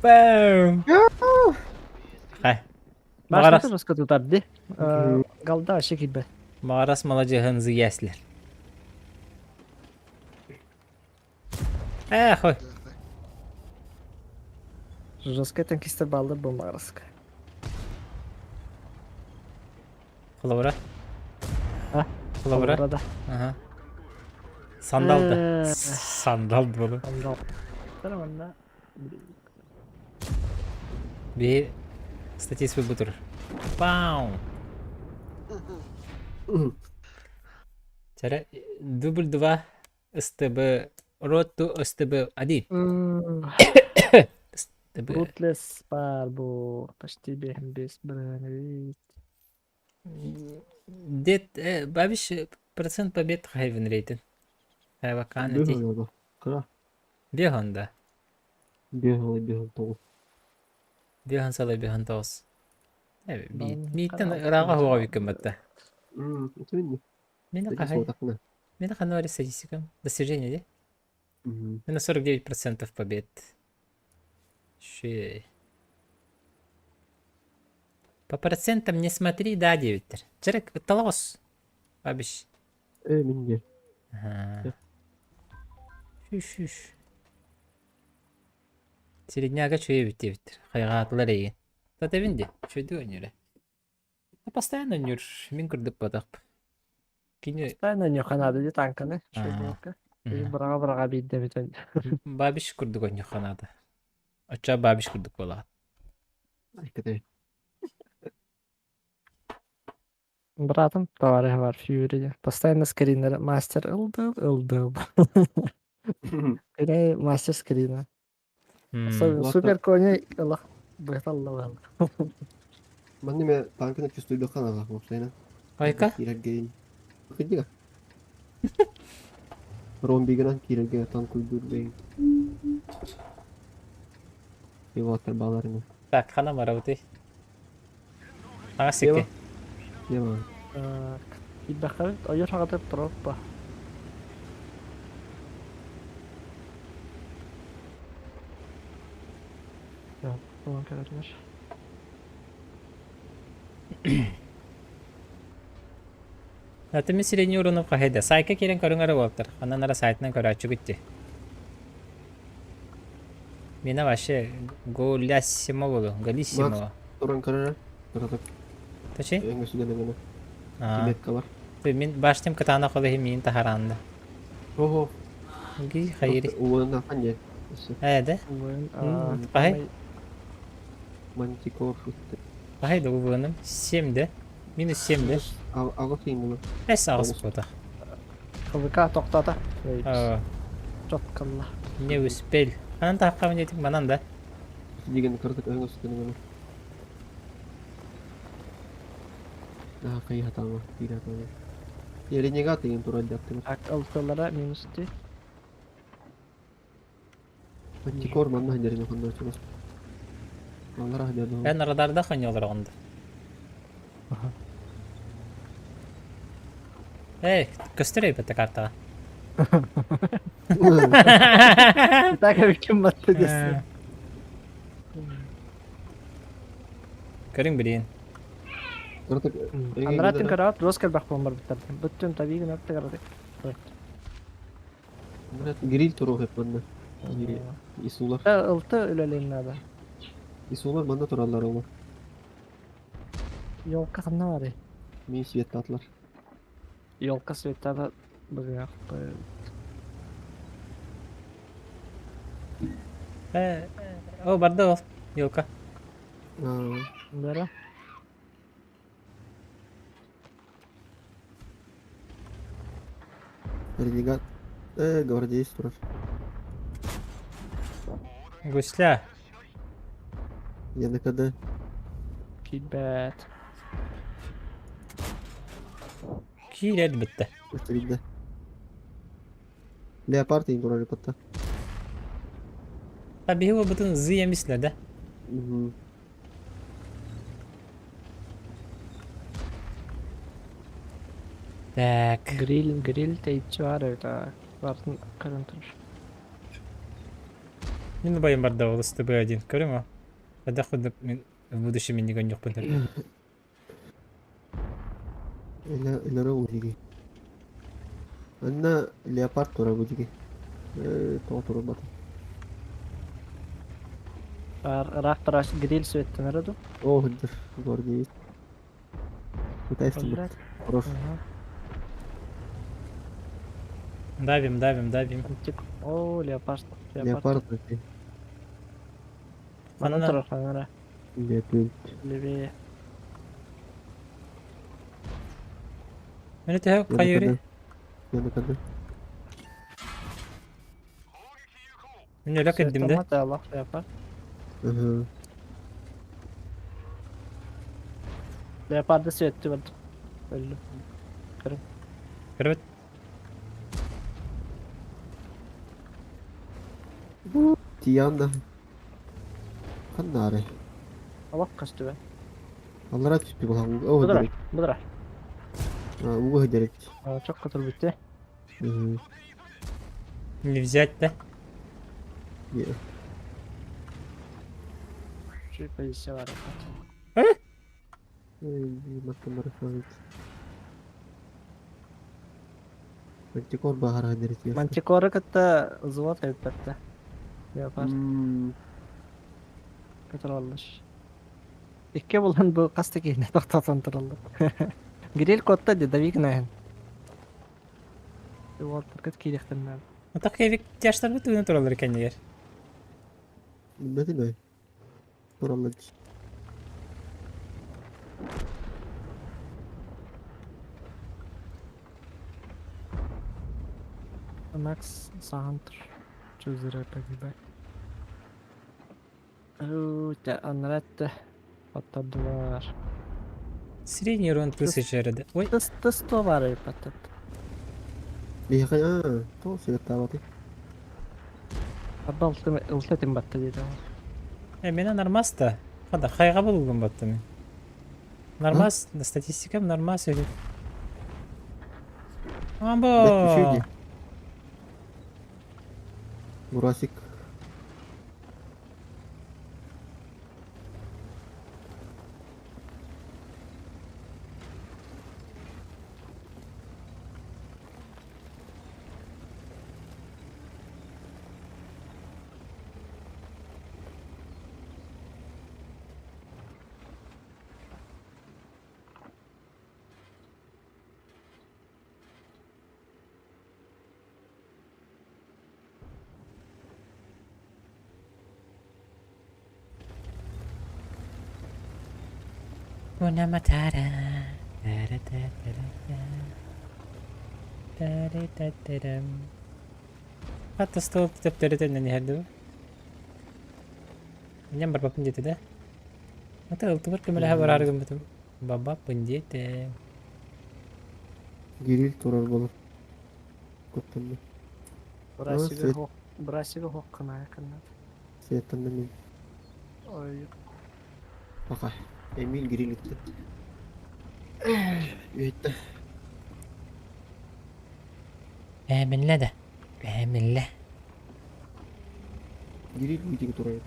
Бэм. Хай. Маҕарас Башня тутар ди. Галда вообще киирбэт. Маҕарас маладьыһын зыяслер. Эх, ой. Жесткая танкистер баллы был Маҕараска. Холобура? А? Холобура? Холобура да. Ага. Сандал да. Сандал буолу. Сандал. Манна Биир статист бутур. Пау! Чара дубль 2 СТБ Роту СТБ 1. СТБ. Рутлес бар бу почти бес броневик. Дед бабиш процент побед хайвен рейтинг. Хайвакан эти. Кыра. Бехан да. Бехан бехан тоҕус. Бехан салай бехан тоҕус. Мииттэн ырааҕа хуоҕа бүккэммэтта. Мин хаһай. Мин ханна статистикам. Достижение де? На 49% побед. Шей. По процентам не смотри, да, девиттер. Чырык, талаҕос. Бабиш. Э, минге. Ага. Шүш-шүш. Середняга чуйбит диэбиттэр. Хайҕаатылар эйигин. Татэбин ди, чуйдуу өнүрэ. Постоянно өнүр, мин курдук Кини Постоянно өнүөххэ наада дии танканы. Шуйдуокка. Быраҕа-быраҕа биирдэ бүтэн. Бабиш курдук өнүөххэ наада. Оччо бабиш курдук буолаҕыт. Айкатай. Братом товарищ бар Фьюри. Постоянно скринер мастер ылдыл ылдыл. Кини мастер скрина. Супер кони ылах быһыталла Манна ме танканы чувствуйдахха наада уопсайынан. Айка? Киирэргэ Кырдьыга. Ромбигынан киирэргэ танкуйдуур бэйин. Пилоттар бааларына. Так, хана барабытый. Аҕа сикки. Ева. Киирдэххэ ойор хаҕатыр троппа. Булан кэлэрилэр. Аты сирени урунуп хаһыйда. Сайка киирэн көрүҥ эрэ буолтар. Ханан эрэ сайтынан көрөөччүгүт дии. Мина вообще гулясимо болу, галиссимо. Туран көрөрө. Туратык. Точи? Өҥөсүгэн өҥөнө. Тибетка бар. Мин баштым кытаанах олохи миин таһараанда. Ого. Ги хайри. Уонна ханье. Ээ да? Пахай. Мантикор. Пахай да угуным. 7 да. Минус 7 да. Аҕыс ыймыны. Эс аҕыс буотах. ХВК тоқтата. Чоткалла. Не успел. Анан таһаққабын диэтик манан да. Деген кырдык өҥөсүгэн өҥөнө. Да, кыйхатама, кыйхатама. Ренегат деген турар дяптым. Так, алтылара минус ти. Мантикор манна хадерин хонно чугас. Маллара хадерин. Эн радарда ханьолар онда. Эй, көстөр эбит картаға. Так ким батты десин. Көрүҥ билигин. Анаратын көрөөт, дуос кэлбэх буолан барбыттар. Бүттүн табии гынар тыгарды. Гриль туруох манна. Исулар. Ылты үлэлиэн наада. Исулар манна тураллар оҕо. Елка ханна барый? Мин светтаатылар. Елка светтаата быгыахпыт. Э, о, барда ол. Елка. Бара. Ренегат. Э, гвардеец турар. Гусля. Я на КД. Киирбэт. Киирэр бүттэ. Видно. Леопард иң турар ипатта. А биһи уолбутун зы эмислэр да? Угу. Так. Гриль, гриль тэйиччи баар эбит аа. Бартын көрөн турар. Мин убайым барда ол СТБ-1. Көрүҥ о. Хайдах курдук мин в будущем иннигэн ньухпун Элера удиги. Анна леопард турар будиги. Тоҕо турбата. Баар ыраах барааш гриль сүөттэнэрэ дуу? Оо, сылдьар. Гвардеец. Кытайстыбыт. Хорош. Давим, давим, давим. Антик. О, леопард. Леопард. Манан турар ханара. Леопард. Левее. Мені төһө хайыырый? Яныкады. Мин өлө кэлдим да. Аллах леопард. Ага. Леопарды сүөттү бардым. Өллүм. Көрүм. Көрөбүт. Тиан да. Ханнаары. Алах көстүбэ. Аллара түспү булан. О, Бұдыра, дерек. бұдыра. Уга дерек. Çok katır bitti. Не взять да? Не. Şu позиция бар. Мантикор баһара дерек. Мантикоры кытта взвод эбиппэтте. Леопард. Көтөр Икки булан бу хаста киһини тохтотон тураллар. Гриль котта ди давик наһын. Уолтаргыт киириэхтэринэн. Атах кэбик тяжтарбыт тугунан тураллар кэннигэр. Билбэтим ээ. Тураллар дии. Макс Саантр. Чузера погибай. Уу, анратта. Оттардылар. Средний урон 1000 эрэ. Ой, Тыс тыс то бар эппаттат. Биһиэхэ аа, тоҕо сыгыттаабатый? Абба ылтытын батта диэтэ. Э, мена нормас да. Хада хайга булгун батты мен. Нормас, статистикам нормас үһү. Амбо! Бэт үчүгэй дии. Мурасик. Hakuna Matata. Ta-da-da-da-da-da. Ta-da-da-da-dam. Хатта стол төптөрүтөннөн иһэр дуу? Инньэн барбаппын диэтэ да? Ата ылтыбар көмөлөһө бараары гыммытым. Бабаппын диэтэ. Гирил турар буолар. Куттанна. Брасига свет. хох, брасига хох кына кына. Светтанна мин. Ой, Пока. Эмиль гриль итте. Үһүттэ. Бээмиллэ да. Бээмиллэ. Гриль бүтүгү турар.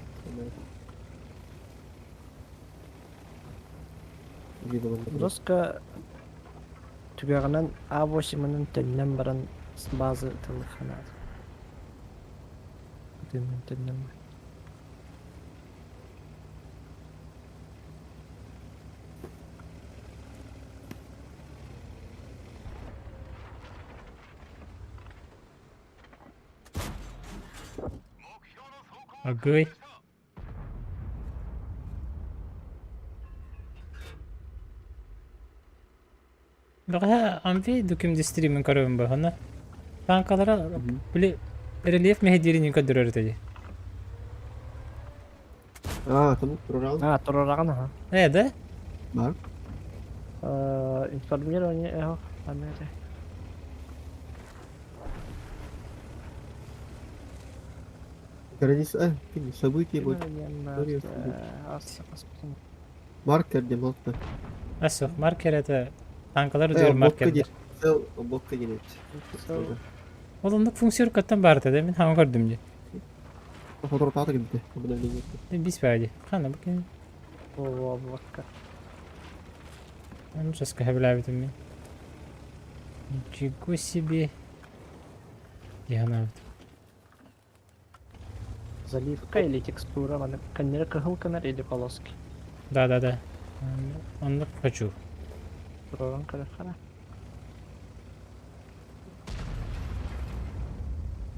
Жестко түгэҕинэн А8-ынан төннөн баран база ытыллыахха наада. Ытыынан төннөн баран. Агый. Бэҕэһээ Амфи дүкүмдү стримин көрөбүн баһына. Танкалара били рельеф мэһэйдиирин көрдөрөр этэ дии. А, там турарал. А, турараҕын аха. Э, да? Бар. Информирование эхо памяти. Граница, события будет. Маркер где молотко. Асох, маркер это танкалар үтүөр маркердер. Цел блокка делить. Ол оннук функция уруккаттан баар этэ да мин хаҥа көрдүм дии. Фотоаппарат кэлбитэ обновление. Бис бади. Хана бу кини. Блокка. Ону сейчас көһөбүлээбитим мин. Ничего себе. Дьаһанаабыт. Заливка или текстура, маны каннера кыһыл канар или полоски. Да-да-да. Оннук хочу. Тураран көрөххө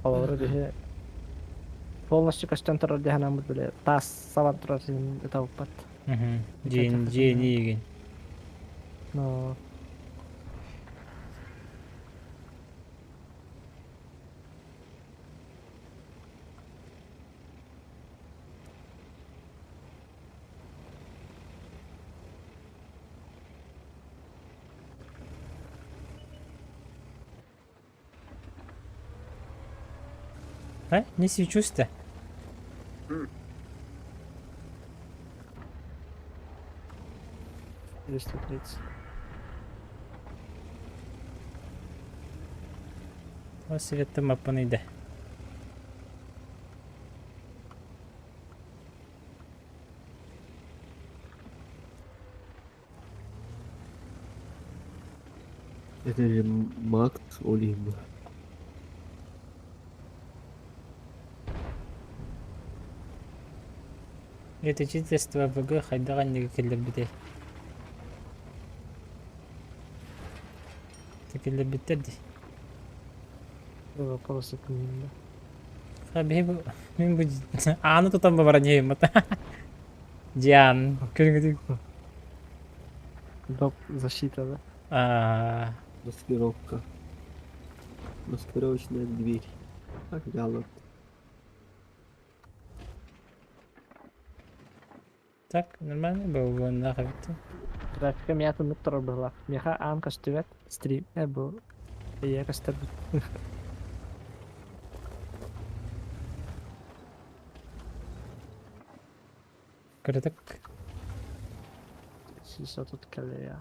Олору биһи полностью көстөн турар дьаһанаммыт били таас сабан турар син ытабыппат. Дьиэн дьиэни игин. Но А? Не свечусь-то. 230. О, светтым аппаныйда. Это же Макс Олим. Летучительство ВГ хайдах анныга киллэрбитэй? Киллэрбиттэр дии. Вопросы к ним, Ха, биһи бу мин бу ааны тутан бабаран иһиммат. Диан, көрүҥүтүк. Доп защита, да? Аа, Маскировка. Маскировочная дверь. Так, галат. Так, нормально было нахуй. Графика меня тут турар была. Меха аан көстүбэт, стрим э бу ийэ көстөрбүт. Кырытык. 130 кэлиэ.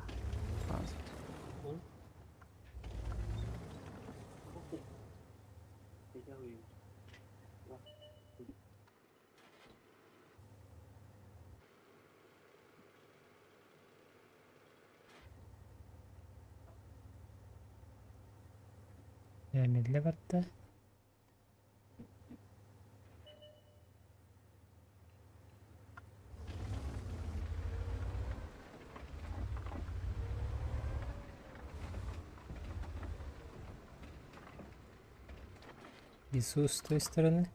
Эмиллэ барда. Иисус с той стороны.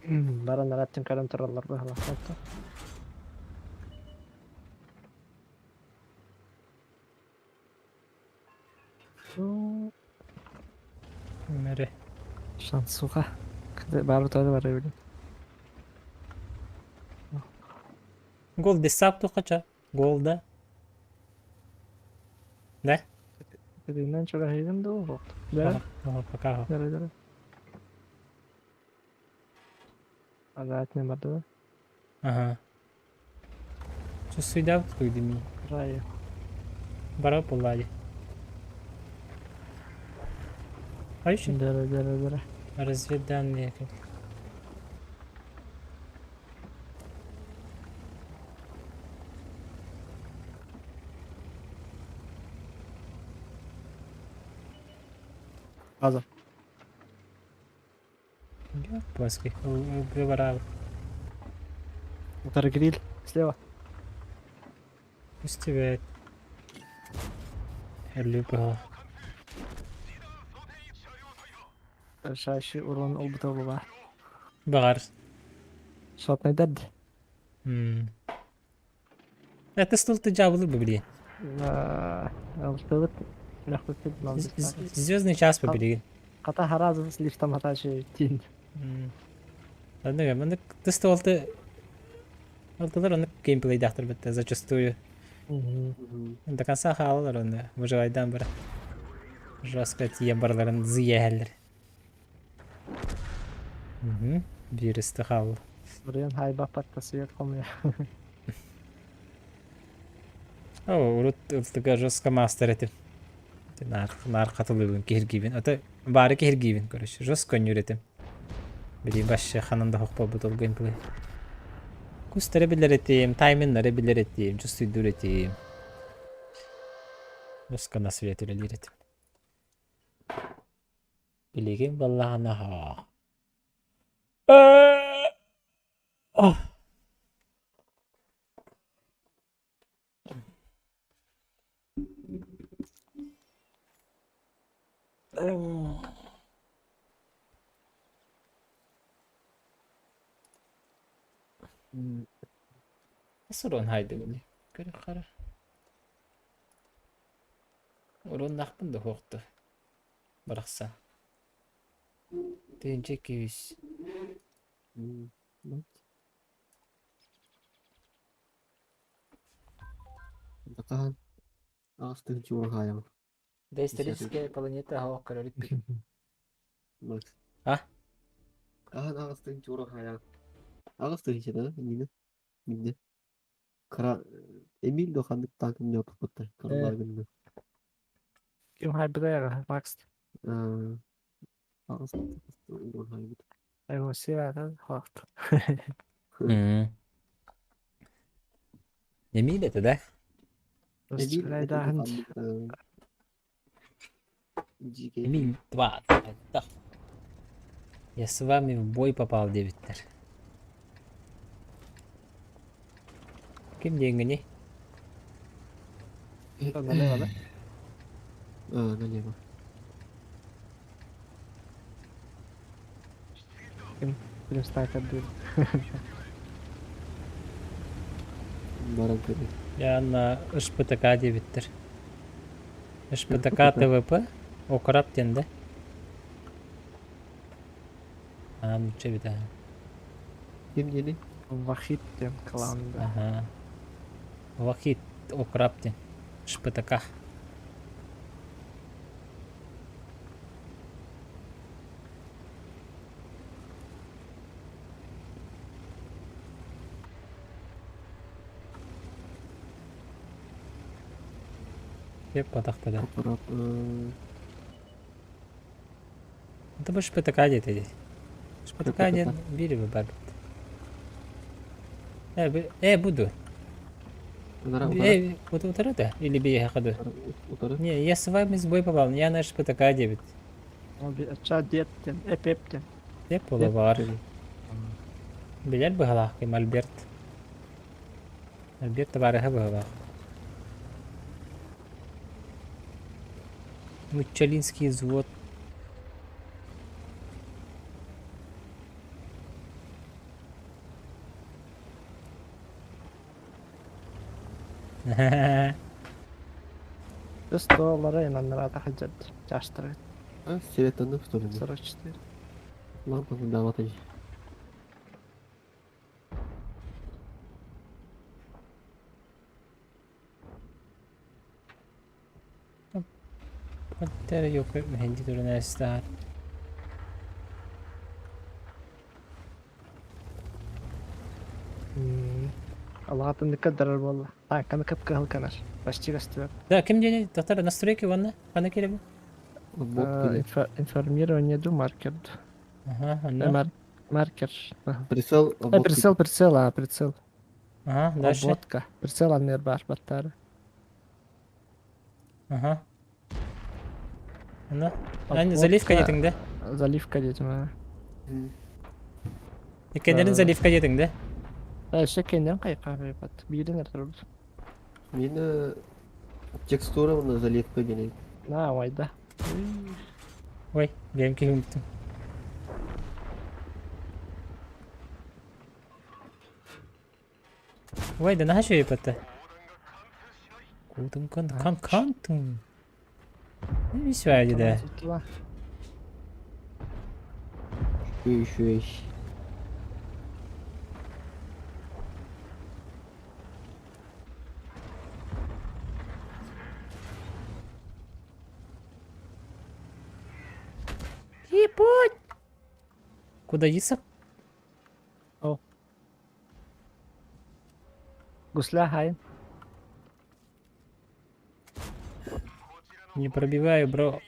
Баран араттын көрөн тураллар быһалаахтар. Мэри. Шансуха. Бары тойлы бары билин. Гол десап тухача. Гол да. Да? Тилинен чугаһыйдым дуу? Да? Пока. Да, да. Ана атне барды да. Ага. Чувствуй да, куйдеми. Райы. Бара буоллаа дии. Айшы. Дөрө дөрө дөрө. Разведданные. База. Плоский. Выбирал. Утары гриль. Слева. Пусть тебя любого. Шаши урон ылбыта була. Баҕар. Шотный дед. Это стол ты дьаабылы бу билигин. Алтыбыт. Звездный час бу билигин. Хата харазын слишком хата тин. Ладно, маннык тыс туолты алтылар оннук геймплейдаахтар битте зачастую. До конца хаалалар онно выживайдаан бара. Жестко тиийэн барыларын зыйа иһэллэр. Бииристи хаалла. Бурьян хайбаппат свет хомуйа. О, урут ылтыга жестко мастер этим. Наар, наар хатылыыбын, киһиргиибин. Ата баары киһиргиибин, короче. Жестко өннүүр этим. Билии вообще ханан да хох буолбут ол геймплей. Кустары билэр этим, тайминнары билэр этим, чувствуйдуур этим. Жестко на свет үлэлиир этим. Билигин буоллаҕына Сурун хайдыбыный? Көрө-хара. Уруннахпын да суохту. Барахсан. Тыынча күүс. Хаһан аҕыс тыһыынча ураһаайаҕын. Доисторическая планета оһох көрөрүк. Макс. А? Хаһан аҕыс тыһыынча ураһаайаҕын. Аҕыс тыһыынча да иннинэ. Миннэ. Кыра Эмиль да ханнык таакым ньооппуттар. Кыралаагынна. Ким хайбыта Макс. Аҕыс ураһаайбыт. Эмоциядан хақты. Эмиль это да? Эмиль это ханнык Эмиль 2. Я с вами в бой попал диэбиттэр. Ким диэҥҥиний? Налево, да? А, налево. Ким Блюстайт отдыр. Баран көрө. Я на ШПТК диэбиттэр. ШПТК ТВП Окрап диэн да? Аа, нуучча эбит аа. Ким диэний? Вахит диэн клан да. Аха. Вахит Окрап диэн. ШПТК. Деп батахтара. Окрап. Это бы ШПТК диэтэ дии. ШПТК диэн биир бар бит. Э, буду. Э, вот утары да? Или биэхэ ду? Утары. Не, я с вами с бой попал, я на ШПТК диэбит. Ача диэттен, эпептен. Деп буола Билэр быһалаах ким Альберт. Альберт табаарыһа быһалаах. Муччалинский взвод. Столлары инаннара хаджат чаштыры. А, свет что ли? 44. Лампа давай. Пантера yok мехенди турунастар. Улаатыннык көрдөрөр буолла. Танканы кып-кыһыл гынар. Почти көстүбэт. Да, ким диэни? Доктор, настройки уонна ханна киирэбин? Обводка диэн. Информирование ду маркер ду. Ага, Э, онно. маркер. Ага. Прицел Э, обводка. прицел, прицел, а, прицел. Ага, дальше. Обводка. Прицел анныгар баар баттаары. Ага. Онно. Ань, заливка Обводка, диэтиҥ да? Заливка диэтим, а. Иккеннэрин Да. заливка диэтиҥ да? Өссө кэннин хайхаабайбат. Биирин эрэ Мин текстура уонна заливка диэн На, ойда. Ой, бэйэм киһи умтум. Ой, да наһаа үчүгэй батта. Кутун кан кан кантун. Үсү да. Үчүгэй. Ебать! Куда Иса? О. Гусля хайн. Не пробиваю, бро.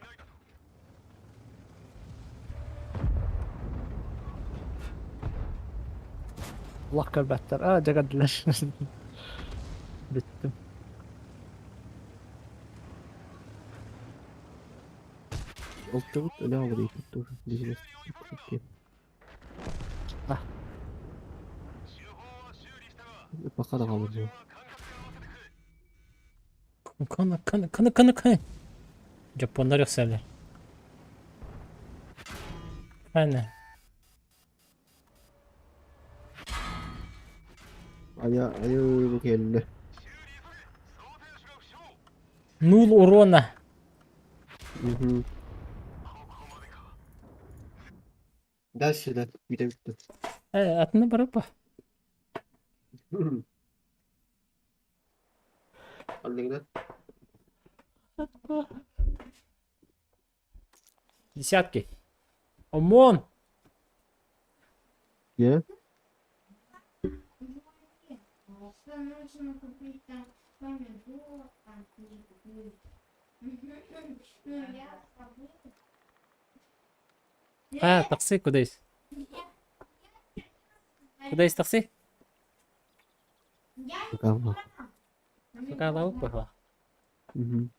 Олох көрбөттөр. А, дьэ көрдүлэр. Бүттүм. Алтыбыт өлө алырыйбыт тоже. Бизнес. А. Пока да қалыр. Кана, кана, кана, кана, кана. Japonlar yükseldi. Aynen. Ая, ая, бу келді. Нул урона. Мгм. Дальше, да, бүтэ бүттү. Э, атына барып. Аллыгына. Десятки. ОМОН! Е? Что нужно купить там помидор, там книгу. Ну, я забыла. А, такси кудайс. Кудайс такси? Я Пока. Пока лаук пошла. Мгм.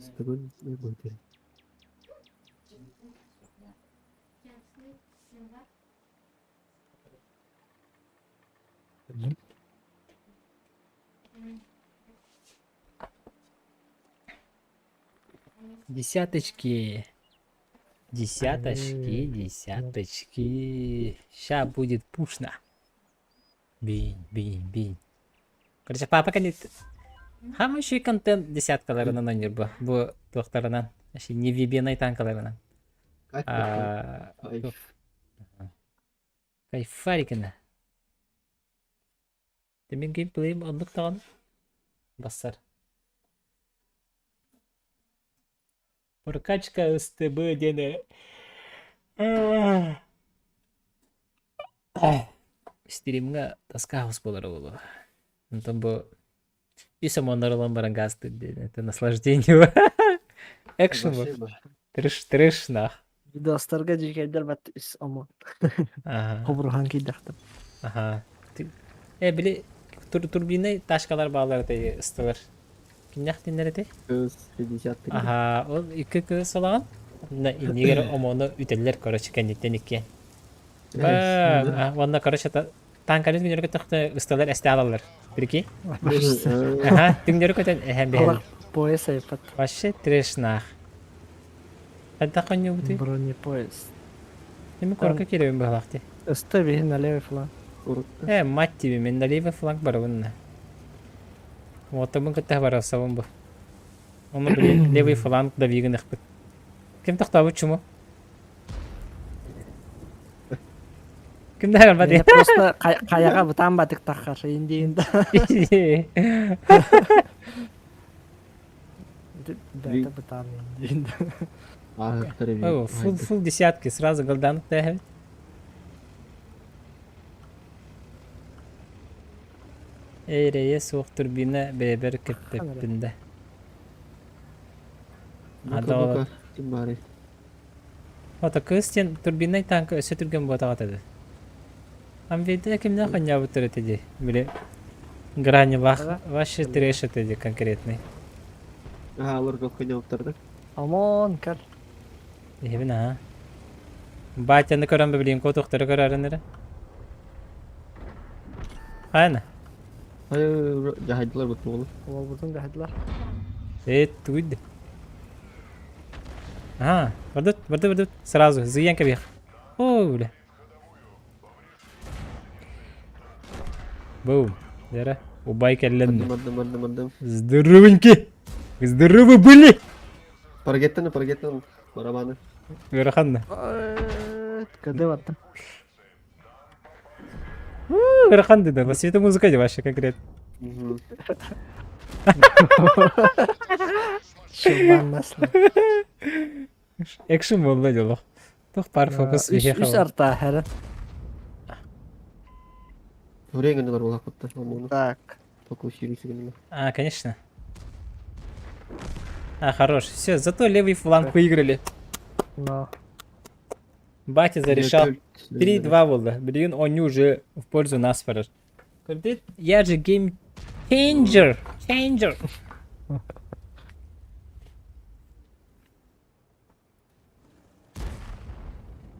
Стабын не будет. Десяточки. Десяточки, десяточки. Ща будет пушно. Бинь, бинь, бинь. Короче, папа кэнит. Хамышый контент десяткаларынан ойныр бу. Бу туохтарынан. Вообще не вибенай танкаларынан. Кайф. А, Кайф. Кайфарикина. Демин геймплейм оннук даҕаны. Бассар. Прокачка СТБ диэн Стримҥа тоска хаус буолара буолуо. Онтон бу үс омоннор ылан баран гаастыыр диэн это наслаждение. Экшн бу. Трэш трэш нах. Видостарга дьиикэйдэр бат ис омун. Аха. Хобуруһан киирдэхтим. Аха. Э били тур турбинай ташкалар баалар этэй ыстылар. Кимнээх диэннэр этэй? Кыз 53. Аха, ол икки кыыс олаҕын. Онно иннигэр омону үтэллэр, короче, кэнниттэн иккиэн. Ба, уонна, короче, танкалин күннэргэ тохто ысталар эстэ алаллар. Прикинь? Аха, түҥнэри көтөн эһэн биһэллэр. Олох пояс айпат. Вообще трэш нах. Хайдах хонньуубутуй? Бронепоезд. Эми корка киирэбин быһалаах дии. Өстө биһин на левый фланг. Э, мать тебе, мен на левый фланг барабын. Уоттабын кытта барасабын бу. Ону били левый фланг да вигын ыкпыт. Ким тохтообут чуму? Кимнээх барбат Миэнэ просто хайаҕа бытаан батык таххар индиин да. Бэйэтэ бытаан индиин да. О, фул, фул десятки, сразу голданов тээһэбит. Эрэйэ суох турбина бэйэбэр кэппэппин да. Ну-ка, ну-ка, ким баарый? Ото кыыс диэн турбиннай танка өссө түргэн буотаҕа этэ. Амвейда кимнээх оонньообуттар этэ дии? Били гранилах вообще трэш это дии конкретный. Аха, олорго хоньообуттар да. Омон кэл. Иһибин аха. Батяны көрөн билин куотуохтары көрөрүн эрэ. Хайна? Дьаһайдылар бут буолу. Уолбутун дьаһайдылар. Э, тугуйды. Ага, бардыт, барды, бардыт. Сразу, зыян кэбиэх. О, бля. Бум. Дера, убай кэллэн. Бардым, бардым, бардым, бардым. Здоровеньки! Здоровы были! Парагеттан, парагеттан, барабаны. Ыараханна. Кыды баттым. Ыарахан деді, это музыка вообще конкретно. Шылбан масло. Экшн буолла дьолох. Тух пар фокус Үс арта хәрі. Время бар буолахпытта. Так. А, конечно. А, хорош. Все, зато левый фланг выиграли. Но. Батя зарешал. 3-2 было. Блин, он уже в пользу нас барар. Я же game changer. Changer.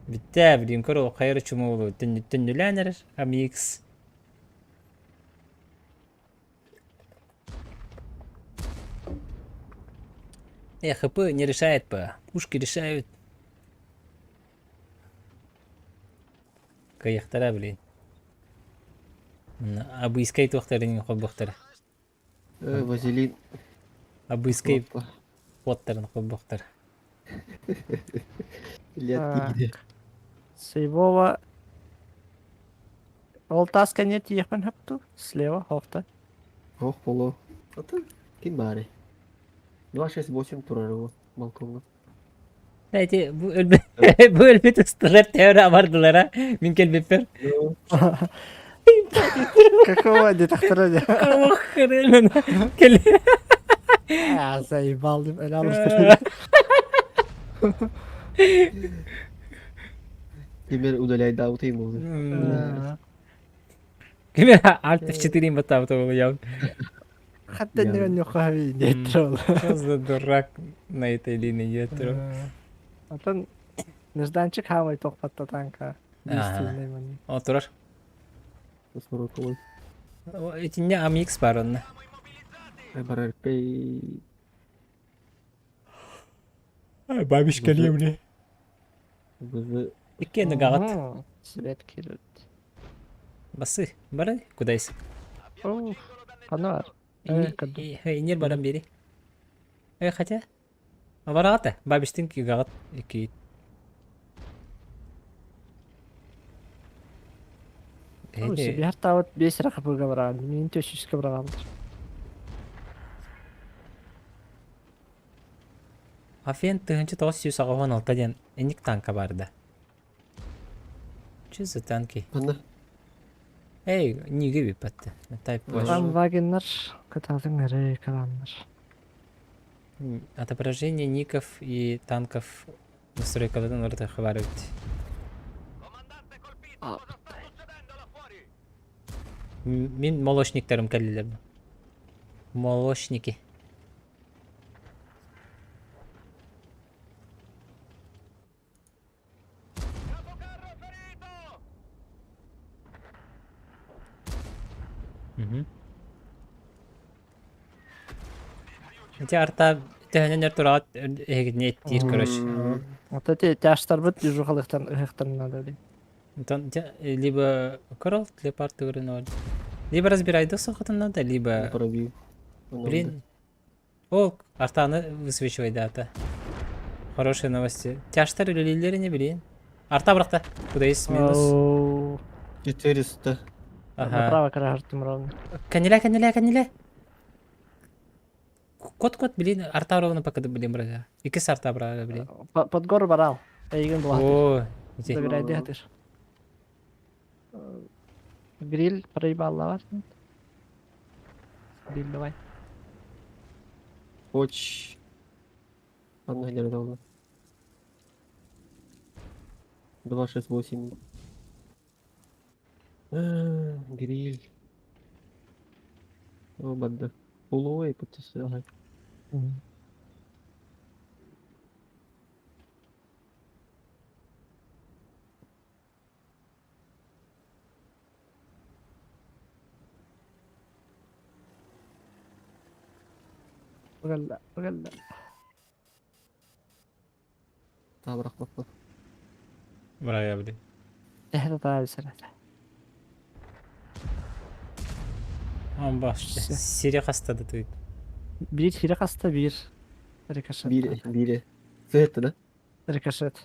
Бүттэ, блин, көр ол хайыр чумулу түннүлээн эрэр AMX. Э, ХП не решает по. Пушки решают. Кыйахтара, блин. Абыйскай туохтарын холбохтара. Э, вазелин. Абыйскай уоттарын холбохтара. Лет тигиде. Сейвова. Ол таска нет тиэхпин хөпту. Слева, хофта. Ох, поло. Ата ким баары? 268 турар его балконга. Эти бу өлбүт бу өлбүт усталар теория бардылар а мин кэлбиппэр. Какого детектора де? Ох, хрен кэл. А, заебал деп эле алып. Теперь удаляй даутый болду. Ким Alt F4 баттаабыта буолуо я. Хатта не нюхави не трол. Что за дурак на этой линии трол? Атын Нежданчик хаамай тохпатта танка. Отурар. Итинне AMX бар онна. Барар пей. Бабишка лемли. Икки гаҕат. Свет кирит. Басы, бары кудайс. Ханна бар? Инер баран бери. Э, хотя. Бараҕата, бабиштин кигаҕат икки. Биһар таабыт биэс эрэ хапыга бараҕын, мин төсүскэ быраҕаллар. Афен 1986 диэн инник танка баар да. Че за танки? Ханна? Эй, ниге бүппэтте. Type позже. Там Вагеннар кытаатын эрэ каланнар. Отображение ников и танков настройкаларын орда хабар эбит. Мин молочниктарым кэллилэр. Молочники. Мгм. Ити арта төһөнөн өр тураҕыт эһигитини эттиир короче. Вот эти тяжтарбыт дежурхалыктан ыһыктан надо блин. Онтон либо корол леопард тыгырын Либо разбирай сохотун надо, либо Пробил. Блин. Ол артаны высвечивай дата. Хорошие новости. Тяжтар үлэлииллэр не билин. Арта бырахта. Куда есть минус. 400. Ага. Направо караһартым ровно. Кэннилэ, кэннилэ, кэннилэ. Кот, кот, блин, арта ровно пока, блин, брага. Иккис арта брага, блин. Под гору барал. Эйигин булаһатыр. О, ити. Добирайды хатыр. Гриль проебаллавар. Гриль давай. Коч. Анна Леонидовна. 268. Гриль. О, банда. Пулой, подтесала. Угalla, угalla. Табырахпаппын. Бырайа, блин. Эһэ татаа сэрэтэ. Амбашты. Сири хастады туйт. Биир сири хаста биир рикошет. Биири, биири. Сыһытты да? Рикошет.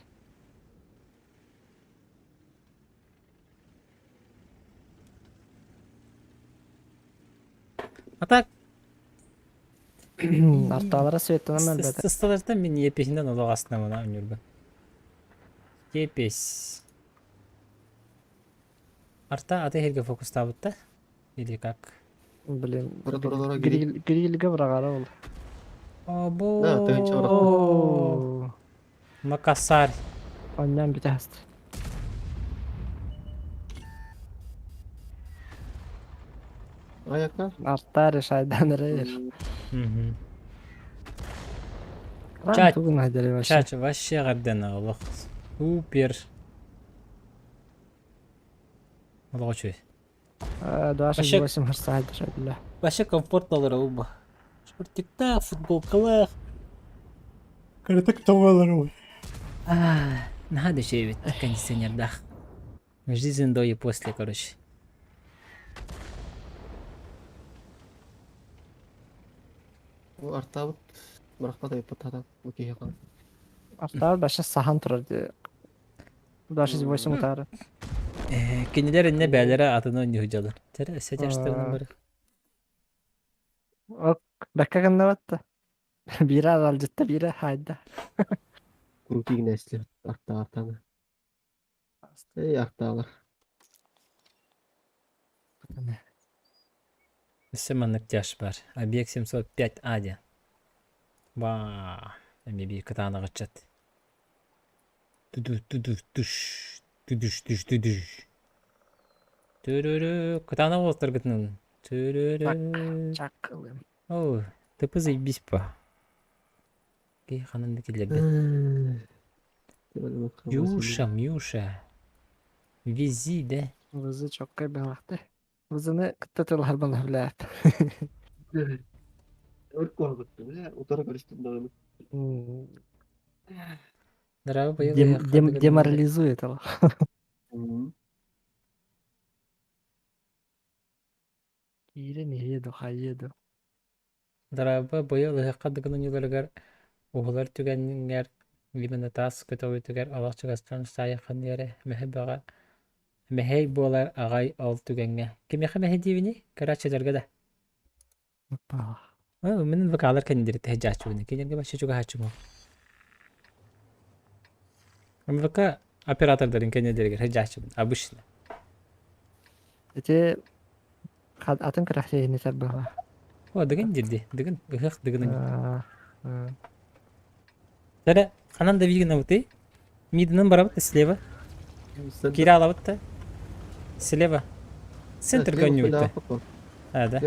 А так, Арталара светланан өлбөтө. Ысталартан мин епиһинэн олох астынамына өнүрбүн. Епись. Арта аты иһиргэ фокустаабыт да? Или как? Блин, Тура тура тура гриль грильгэ быраҕара ол. Обо. Да, тыһыынча бырахта. Оо. Макасар. Онньоон бүтэһэст. Ayaklar. Артаа решайдан эрэр. Мгм. Ран Чач. тугун айдары вообще. Чач, вообще гардена олох. Супер. Олох үчүгэй. Двадцать восемь харсаайдыр бля. Вообще комфортно олорор Шортиктаах, футболкалаах. Кыратык тоҕолору. Наһаа да үчүгэй эбит кондиционердаах. Жизнь до и после, короче. Бу артаабыт бырахпат айыппыт хатан бу киһи хаан. Артаабыт вообще саһан турар дии. 28 утары. Кинилэр иннэ бээлэрэ атыны ньуһдьалар. Тэрэ өссө тяжтарынан бары. Ок, бэккэ гыннабатта. Биирэ аралдьытта, биирэ хаайда. Крутик нэсли артаартаны. Эй артаалар. Өссө маннык тяж бар. Объект 705 А диэн. Ваа, эмиэ биир кытаанах ыччат. Ту-ду-ту-ду-туш, ту-душ-туш-ту-душ. Түрүрү, кытаанах уолаттаргытынан. Түрүрү. Чак ылым. Оо, тыпы заебись па. Киһи ханан да киллэрбэт. Юша, Мюша. Вези, да? Вызы чоккай быһалахты. Вызыны кытта тылларбын билээт. Өр куһаҕыттым ээ, утары көрүстүм даҕаны. Здорово, быйыл Дем, ыһыахха дем, дыгын деморализует ол. Киирэн иһиэ ду, хайыа ду. Дорообо, быйыл ыһыахха дыгын оонньууларыгар уһулар түгэҥҥэр именно таас көтөҕүүтүгэр олох чугастан саайаххын эрэ мэһэй бөҕө мэһэй буолар аҕай ол түгэҥҥэ. Кимиэхэ мэһэйдиибиний? Көрөөччүлэргэ да. Оо, мин вокаллар кэннилэри тэһэ Кинилэргэ вообще чугаһааччым МВК оператордарын кэннилэригэр сылдьааччыбын обычно. Ити атын күрэхтэһиини тарбыһа. О, дыгын дирди, дыгын, ыһыах дыгын. Дара, ханан да биигин Мидынан барабыт слева. Кире алабыт да. Слева. Центр гонюйте. А, да?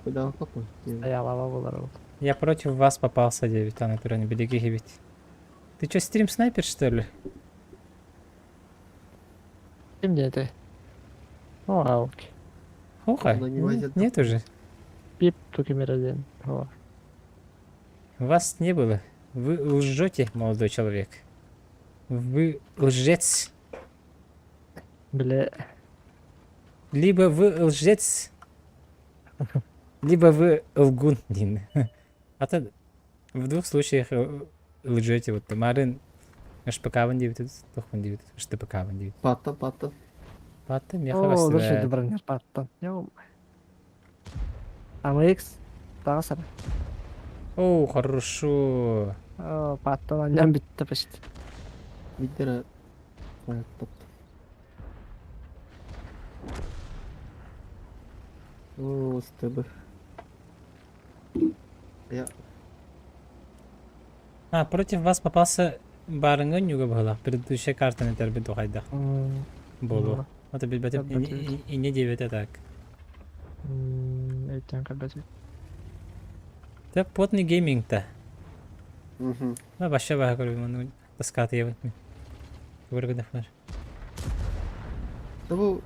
Стояла болар ол. Я против вас попался, девять, а натурально, береги ведь. Ты что, стрим снайпер, что ли? Ким диэтэй? О, ауки. Хоха? Она не возит. Нет уже. Пип тукимера диэн. О. Вас не было. Вы лжете, молодой человек. Вы лжец. Бile Либо вы лжец, либо вы лгун. Дин. А то в двух случаях лжете. Вот Марын ШПК-ван диэбит, тохпун диэбит, ШТПК-ван диэбит. Паттан, паттан. Патты меха Оо, дұрыс көстүбэт. бронер паттан. АМХ таҕыс эрэ. О, хорошо. Оо, паттан анньан бүттэ почти. Биирдэ эрэ хайаттап. Оо, СТБ. Я А, против вас попался барыҥа ньуга быһылаах. Предыдущая картаны тэрбит тухайдах буолуо. Это билбэтим инне диэбэтэ так. Өйтөн көрбөтүм. Тэ потный гейминг-то. Мгм. Ну, вообще баха көрүм, ну, таскатыйабын мин. Көргөдөхпөр. Да бу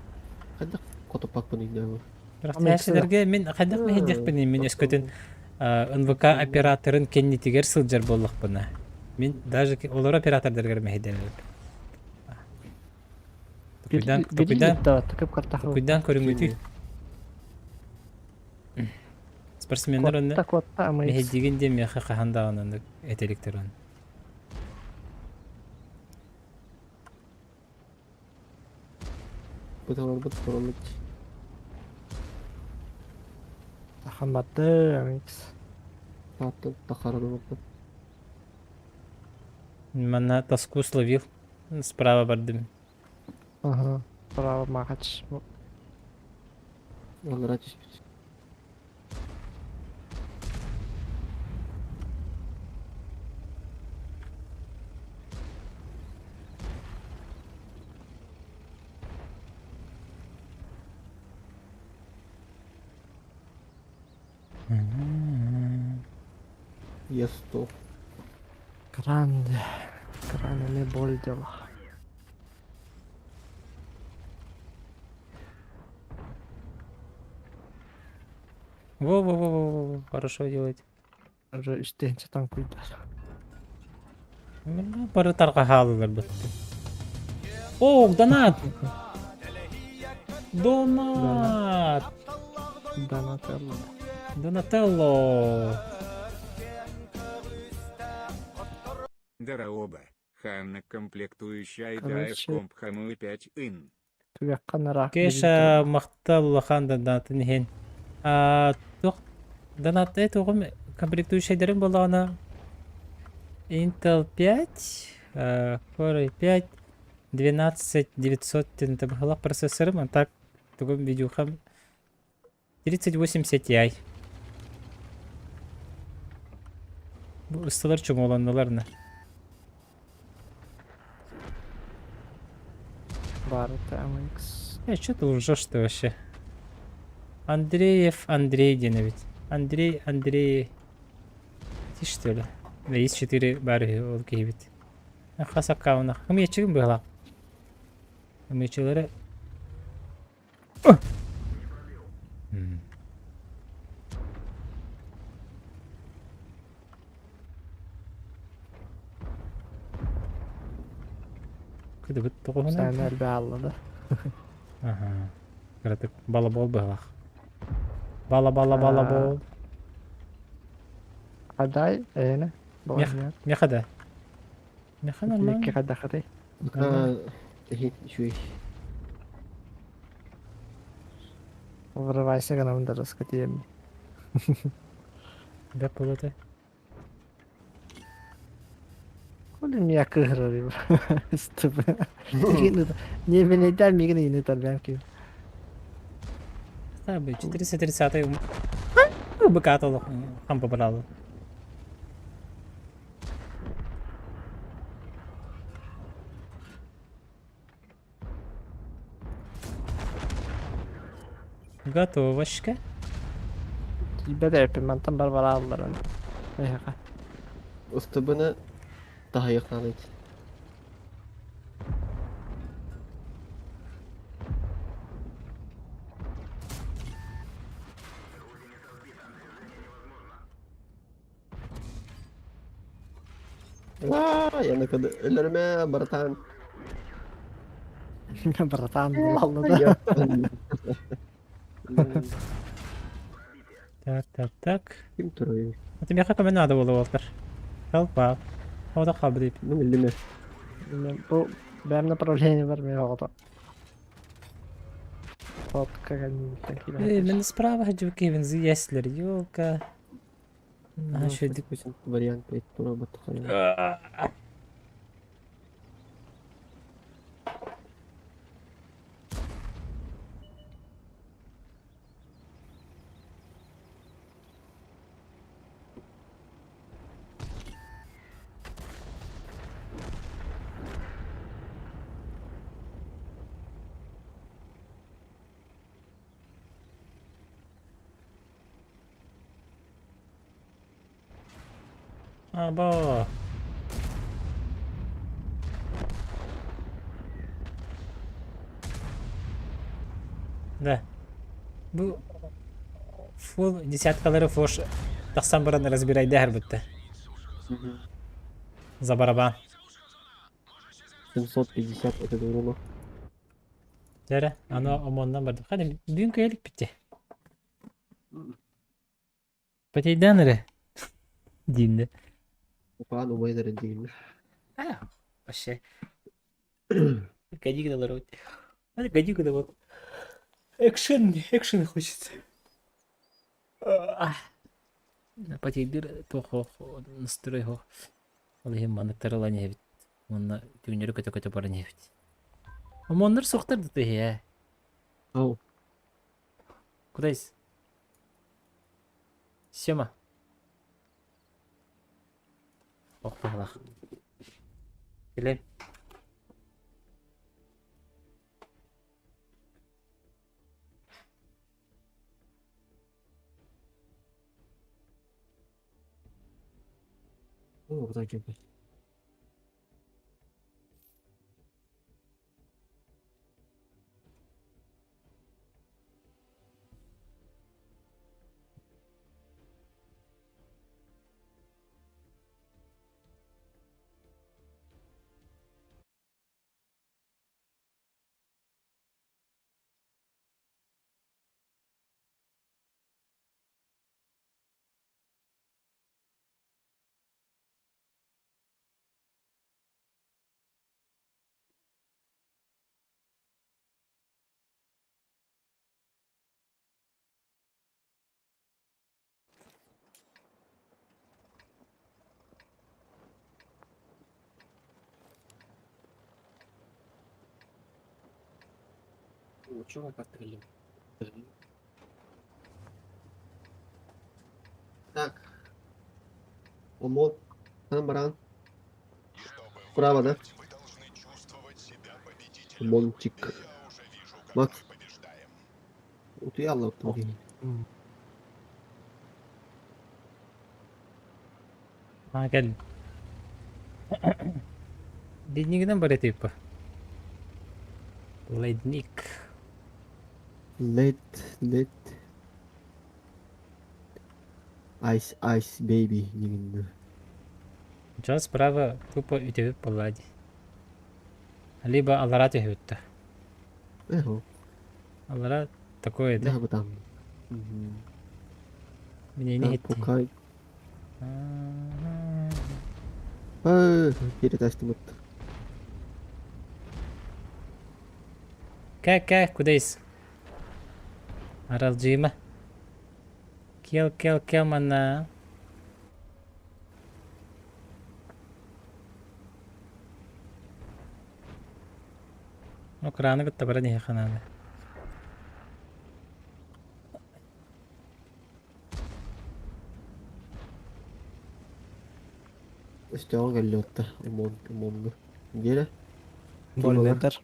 хайдах хотоппаппын өйдөөбү. Рахтаашыларга мин хайдах мэһэйдиэхпиний мин өскөтүн НВК операторын кэннитигэр сылдьар буоллахпына. Мин даже олор оператордарыгар мэһэйдэнэбин. Токуйдан, токуйдан, токуйдан көрүҥүтүй. Спортсменнар онно мэһэйдиигин диэн миэхэ хаһан даҕаны оннук этэликтэр он. Быталарбыт тураллар. Тахамматы, Амикс. Таатта тахараларбыт. Манна тоску словил. Справа бардым. Ага, справа махач. Аллара түспүт. Я 100. Гранде. Гранде не боль дела. Во-во-во-во-во, хорошо делать. Уже үстенче танк уйдар. Бары тарҕаһаалылар бытты. О, донат! Донат! Донателло. Донателло! Дороба. Ханна комплектующая Короче. комп Хаму 5 ин. Түгэххэ нараах Кеша махтал улахан донатын иһин. А, туох донат тугум комплектующайдарым буоллаҕына Intel 5, Core i5 12900 диэн быһалаах процессорым, а так тугум видюхам 3080 Ti. Бу ысталар чомолоннулар на. Баарыта MX. Э, что ты лжешь ты вообще? Андреев Андрей диэн эбит. Андрей Андрей... Ти что ли? Да, есть 4 бары ол киһибит. Хас аккаунах. Ымыяччыгын быһалаах. Ымыяччылары... Кыдыбыт тоҕуһунан. Саана элбэ ааллада. Аха. Кыратык балабол быһалаах. Бала-бала-балабол. Адай, эйне. Мех, меха да. Меха нормально. Икки хайдахатай. Пока үчүгэй. Вырывайся гынабын да раска тиэмми. Бэп болоты. Коли меня кыһырар Не менейдер мигин ини тарбям ки. Та бы 430 быкатал хампа брал. Готовочка. Бэдэ мантан барбара аллар аны. Эһэхэ. Ыстыбыны таһайыахтаах Яныкады өлөрмө, братан. Братан булаллы да. Так, так, так. Ким турай? А тебе как надо было, Уолтер? Толпа. О, да хабрип. Ну, билдиме. Бу бэм направление бар мен оҕото. Фотка кэнниттэн Эй, киирэн мин справа сылдьыбыт киһибин зияслер, ёлка. Наһаа үчүгэйдик. Вариант тура Або. Да. Бу фул десяткалары фош тахсан баран разбирайдаһар бутта. За барабан. 750 это урона. Дәрі, аны ОМОНнан бардым. Хәне, бүгін көлік бітті. Потейдан эрэ дииннэ. Упаан умайан эрэн диигин. А, вообще. Годик долларов. Годик вот. Экшен, экшен хочется. Потейдыр туох настрой хох. Ол иһин манныктары ылан иһэбит. Уонна түүннэри көтө-көтө баран иһэбит. Омоннор суохтар да тыһы Ау. Куда есть? Сема. Ох, баҕалаах. Кэлэн. О, куда кэлбит. Чувак отстрелил. Так. Омон. Там баран. Справа, да? Мончик. Макс. Утуйалла оттон. А, кэл. Леднигинэн бар этиппа. Ледник. Let, let. Ice, ice, baby. Дигин. Дьон справа тупо үтэбит буоллаа дии. Либо аллараа түһүбүттэр. Эхо. Аллараа такое да? Да, там. Минини Там иһиттим. пукай. Э, перетастымыт. Кэ, кэ, куда ис? Аралдьыйма. Кел, кел, кел манна. Ну, краны кытта баран иһиэххэ наада. Өстөөҕү кэллэ отта. Омон, омонну. Диэрэ. Больнайдар.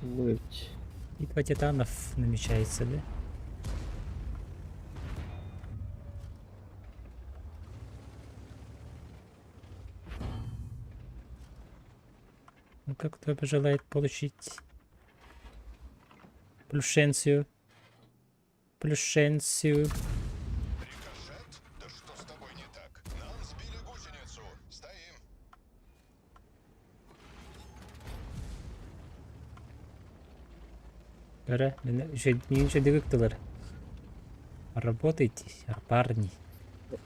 Ну ведь. Битва титанов намечается, да? Ну как кто пожелает получить плюшенцию? Плюшенцию. Көрө, мин үчүгэйдик ыктылар. Работайте, парни.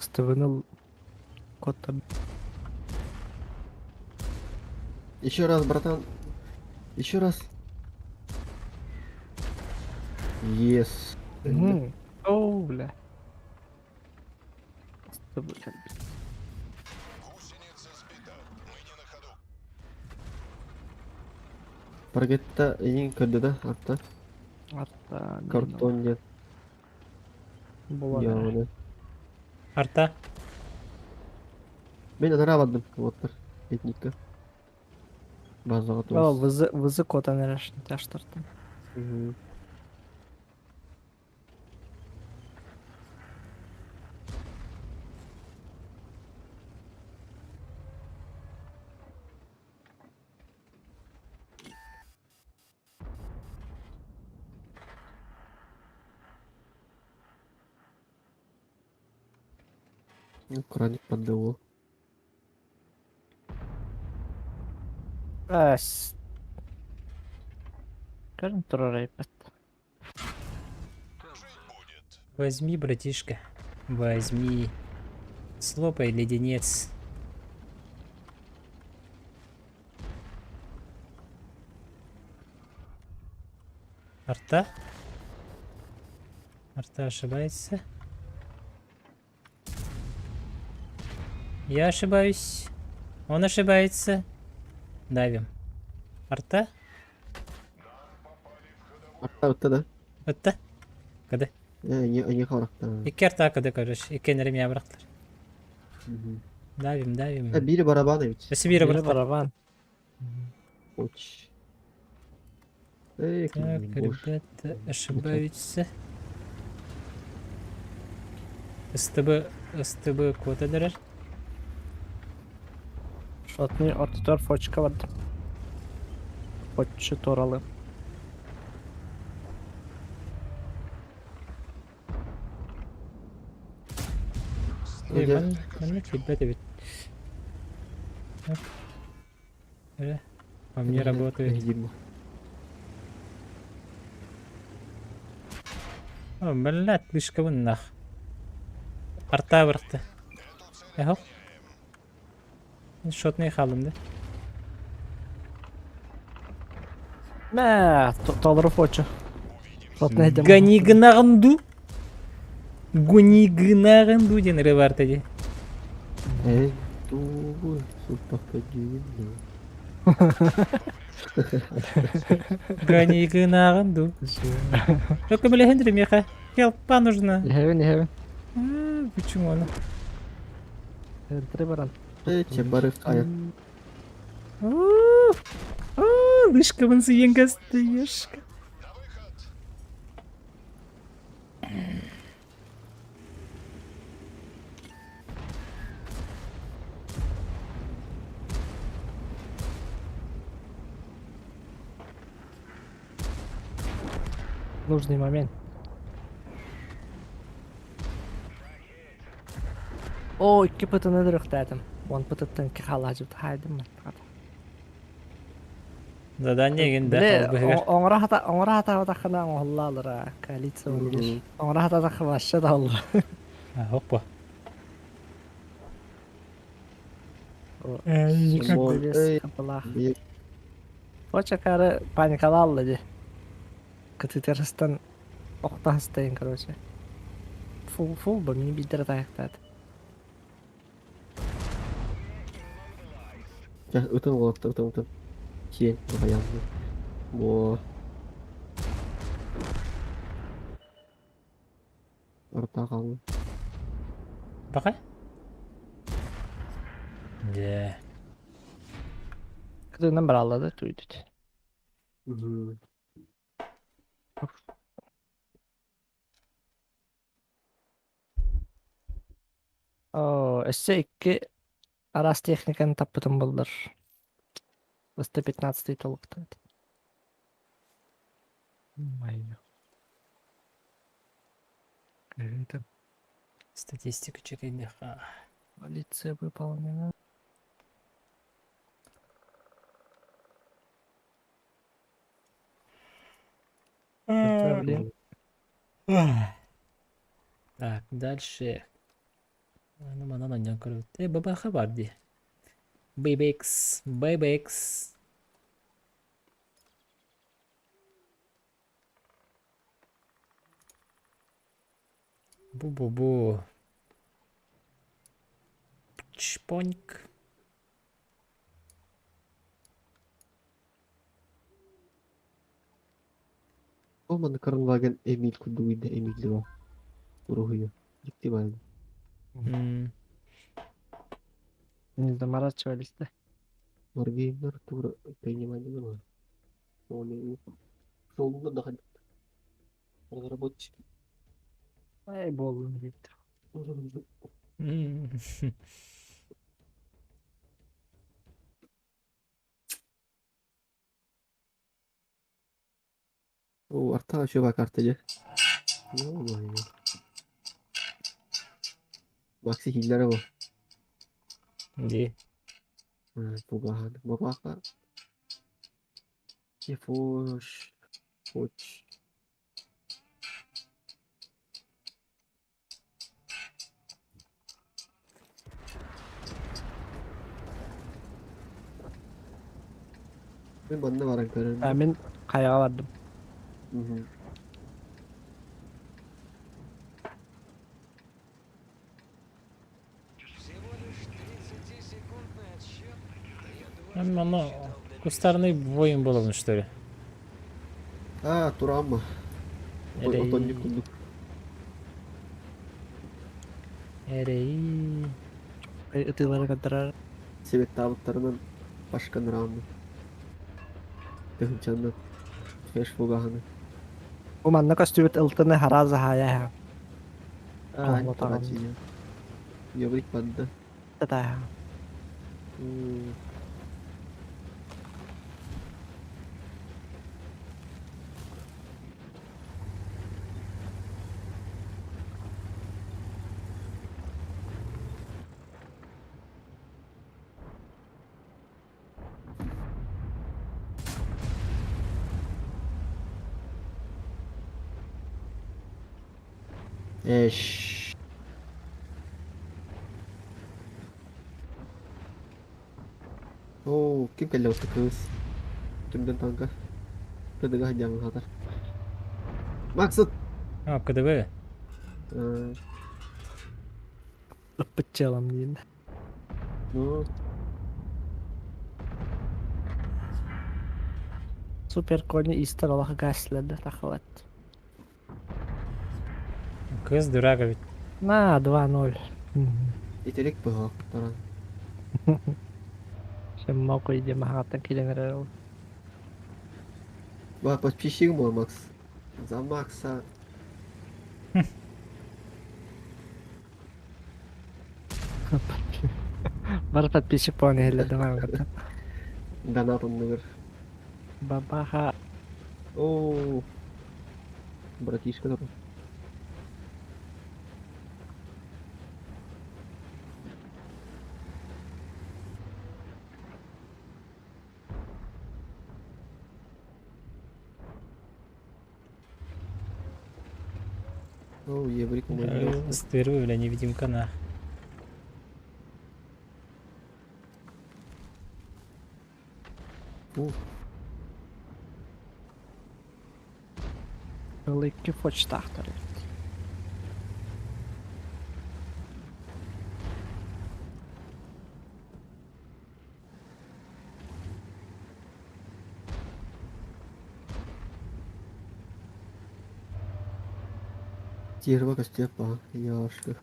Стывыныл кот Еще раз, братан. Еще раз. Yes. Оо, бля. Паргетта эйигин көрдө да арта? Арта Картон диэн. Булан эрэ. Яғни. Арта. Мен анараа бардым уоттар. Летникка. Базаға О, туос. вызы вызы котан эрэр тяжтартан. Мгм. Ну, краник поддавал. Эс. Көрөн турар эппит. Возьми, братишка. Возьми. Слопай леденец. Арта? Арта ошибается. Я ошибаюсь. Он ошибается. Давим. Арта? Арта ытта да? Ытта. Кады. Э, не харахта. Икки арта кады, короче. Икки меня бырахтар. Давим, давим. Э, бири барабан эбит. Өссө бири Бири бырахтар. барабан. Оч. Эй, Так, бош. ребята ошибаются. СТБ, СТБ квота дырар. Шотный ортотор фочка бардым. Фоччу туралы. Эй, Ага. ман, маннык ребята ведь. Так. По мне работает. Дерьмо. О, блядь, лишкабын нах. Арта бырахты. Эхо. Шотный халым да. Мә, толору фочу. Шотный дем. Гони гнарнду. Гони гнарнду диэн ырыа баар дии. Эй, тугу, суппакка дьүүннэ. Гони гнарнду. Только бля Хендри меха. Хелпа нужна. Иһэбин, иһэбин. А, Почему она? Энтри баран. Эй, чебарых ая. Лышкабын сыйын ешка. Нужный момент. О, икки пытыны өлөрүөхтээтим. Уон пытыттан икки хаалаажыбыт хаайдым маттаҕа. Задание ген да Бile албыһыгар. оҥоро хата оҥоро хатаабатаххына оҥоһуллаалара коалиция буолар. Оҥоро хатаатахха вообще да олла. Опа. Эй, Капалаах. би- Очакары паникалаалла дии. Кытыытарыстан охтоһастайын короче. Фул фул бу мини биирдэрэ таайахтаат. Чэ, ытын уолаттар, ытын, ытын. Сиэн, аҕайааммын. Буо. Арта хааллым. Пока. Дьэ. Кытыынан баралла да туйдут. Мгм. Оо, өссө икки араас техниканы таппытым буоллар. СТ-15 толуктаат. Майя. Это Статистика чекайдыха. полиция выполнена. Это, блин. Так, дальше. Ну, манан онньон көрөбүт. Э, бабаха бар дии. Бэйбэкс, Бэйбэкс. Бу-бу-бу. Чпоньк. Ол манна Карнваген Эмиль курдук ыйда Эмиль уруһуйа. Дьикти баҕайы. Не заморачивались, да? Wargamer тура принимали было. Он шел отдыхать. Разработчики. Ай, буоллун диэбит. О, арта еще карта же. Ё-моё. Макси хиллера бу. Дии. Пугахан. Бабаха. Ефош. Хоч. Мен манна баран көрөн. А мин хайаҕа бардым. Оно кустарный воин буолабын что ли? А, тураама. Отонньук курдук. Эрэй. Ытыылары көрдөрөр. Себеттаабыттарынан башкан раамы. Тыһынчанна. Феш фугаһаны. Бу манна көстүбүт ылтыны хара заһаайа А, турачия. Ёбрик банда. Татаа. Эш. Оо, ким кэллэ отто кыыс? Түргэн танка. Кыдыга сылдьаҥ хатар. Максут! А, КДБ. Ыппыт дьыалам диин. Ну, Супер кони истер олох гаслады тахыбат. Кыз дурак ведь. На 2-0. итирик быһаактаран. Semmoqui диэн киирэн эрэр ол. Ба, подписчик мой, Макс. За Макса. Бары подписчик буолан иһиллэр да Донат оннугар. Бабаха. О, братишка тоже. О, еврик мой. Стырвы, бля, невидимка на. Ылыкки почтахтар. Тирва костепа, яшка.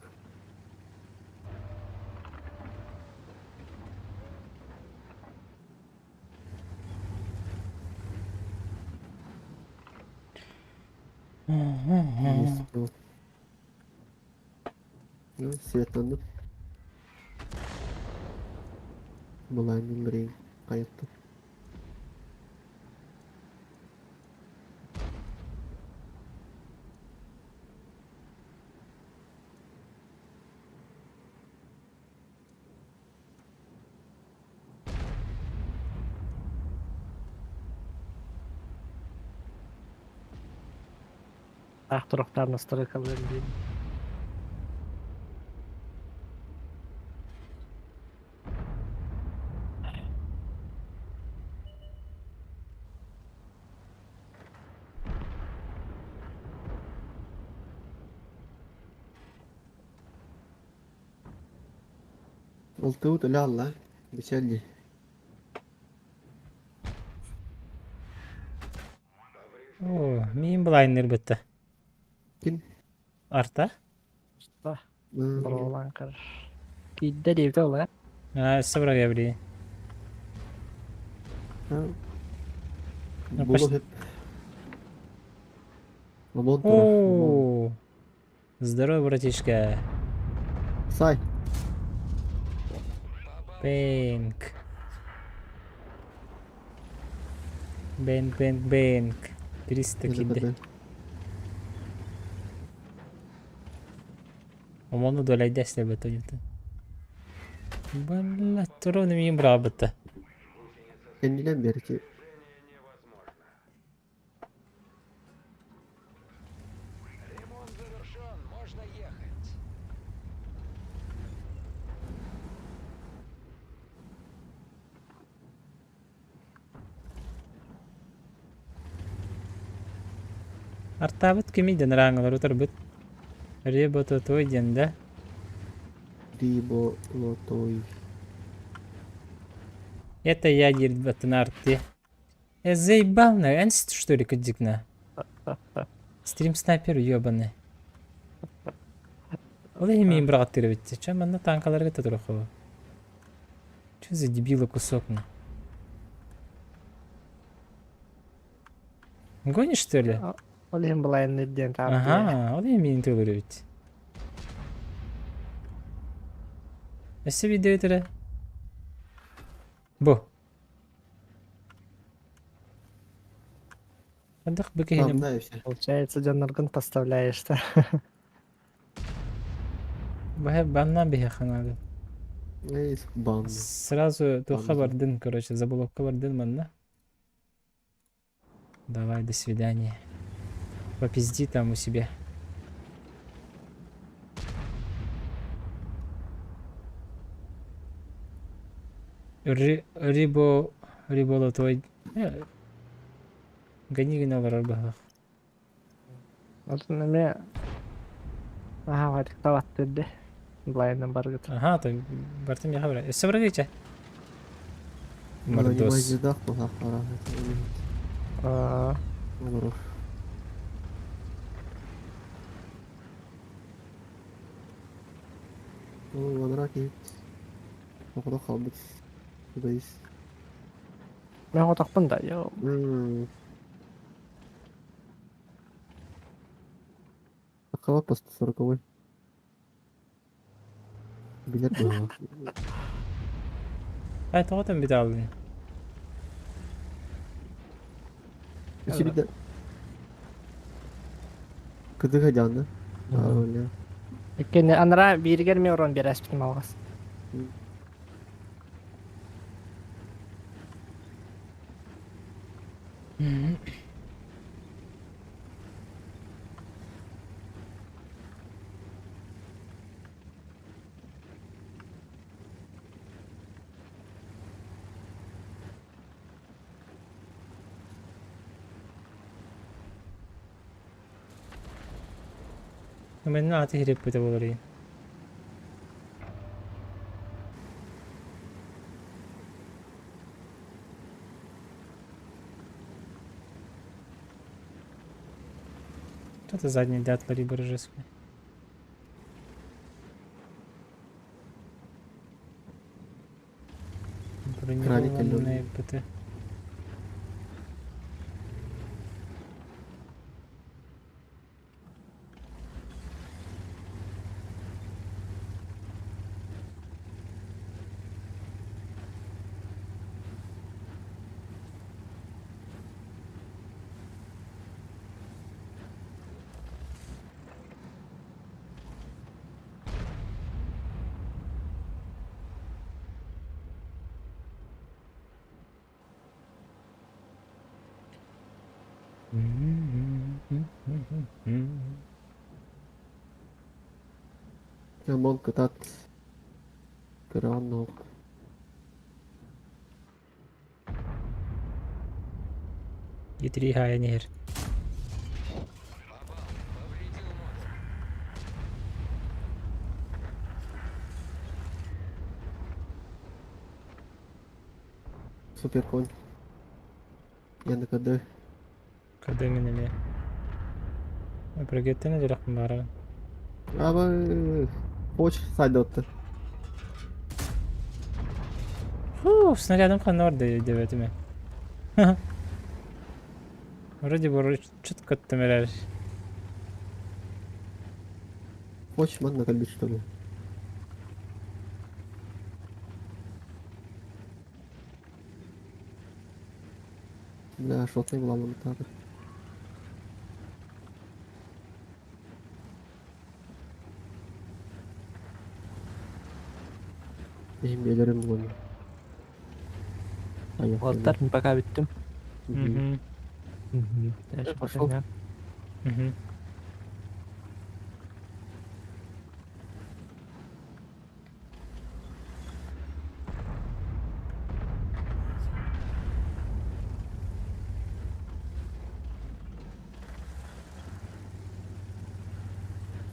Есть. Ну, светланды. Булайнын бирей кайытты. Ах туруктар настройкаларын диин. Алтыбыт өлө алла. Бичэлли. О, миин былайынныр бытта. Ким? Арта? Бұрылан кыр. Киидде диэбитэ ол ээ. А, өссө бырагыйа билии. Булу хеп. Омон турар. О, здорово, братишка. Сай. Бэнк. Бэнк, бэнк, бэнк. 300 киирдэ. Омону долайда эстебет ойута. Балла, туруну миин быраабыта. Кэннинэн берки. Артаабыт кимий диэн ырааҥылар утарбыт. Ребототой диэн да. Риболотой. Это я диир баттын арты. Э, заебал на, энс что ли кыдьыкна? Стрим снайпер ёбаный. Ол иһин миин быраҕаттыыр эбит. Чэ, манна танкаларга да турах Че за дебила кусок на? Гонишь, что ли? Ол иһин былайынныыр диэн таабытыйа. Ага, ол иһин миин тылыр эбит. Өссө видео өтөрө. Бу. Хандах бу киһини Там, да, и все. Получается, дьонноргун поставляешь да. Баһа банна биһиэхэ наада. Эй, бан. Сразу туохха Бан. бардын, короче, заблокка бардын манна. Давай, до свидания. Попизди там у себя. Ри, рибо, риболо твой... Э, гони гына олорор быһалаах. Отун эмиэ аһаа ватыктабаттыр Блайнын баргыт. Аха, то бартым яха бара. Өссө баргыча. Мордос. Аа. Олорор. Ол анара киһит. Оҕото хаалбыт. Кудайыс. Мен отохпун да, йоо. Какова по 140 Билет было. Ай, тоҕо бүтэ алдың? Өссө Кыдыга дьаанна. Иккини анара бииригэр ми урон биэрэспитим алҕас. Мен аты хиреппите болор Что-то задний дятло либо рыжеский. Бронированные ПТ. Камон кытат. Кыраан Гитри хая нехер. Супер конь. Я на КД. КД мин эмиэ. Прыгеттен өлөрөхпүн баарабын. Аба поч сайдотты. Фу, снарядом ханна барда диэбэтим Вроде бы четко оттым эрэр. Поч манна кэлбит что ли? Бля, шотный буламмытаата. Иһин биэлэрим буолла. Уолаттар, мин пока бүттүм. Мгм. Дальше Пошел. пока. Мгм.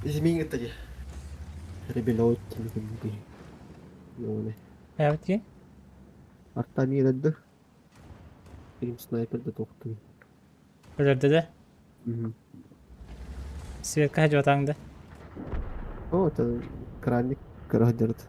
Измиң это Ребелот телефон. Эбит ки? Арта миирэрдэ. Билим снайпер да тохтуй. Өлөрдө да? Светка хадьуатаҥ да? О, это краник кыраһдырыт.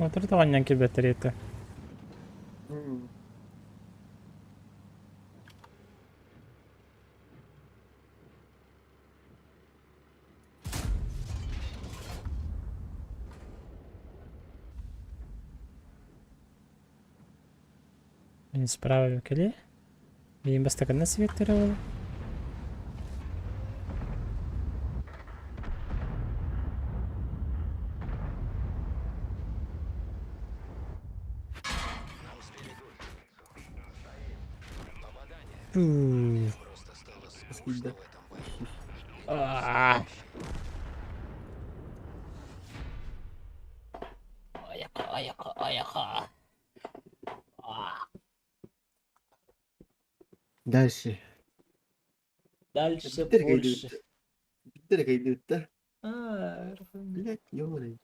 Отур тоҕонньон килбэттэр иэттэ. Мин справа кэлиэ. Миин бастакынна светтэрэ буолла. Фу. Скидда. Аа. Айака, айака, айака. Дальше. Дальше Биттер больше. кайдыбыт. Биттер кайдыбыт да. Аа, Блять, ёбаный.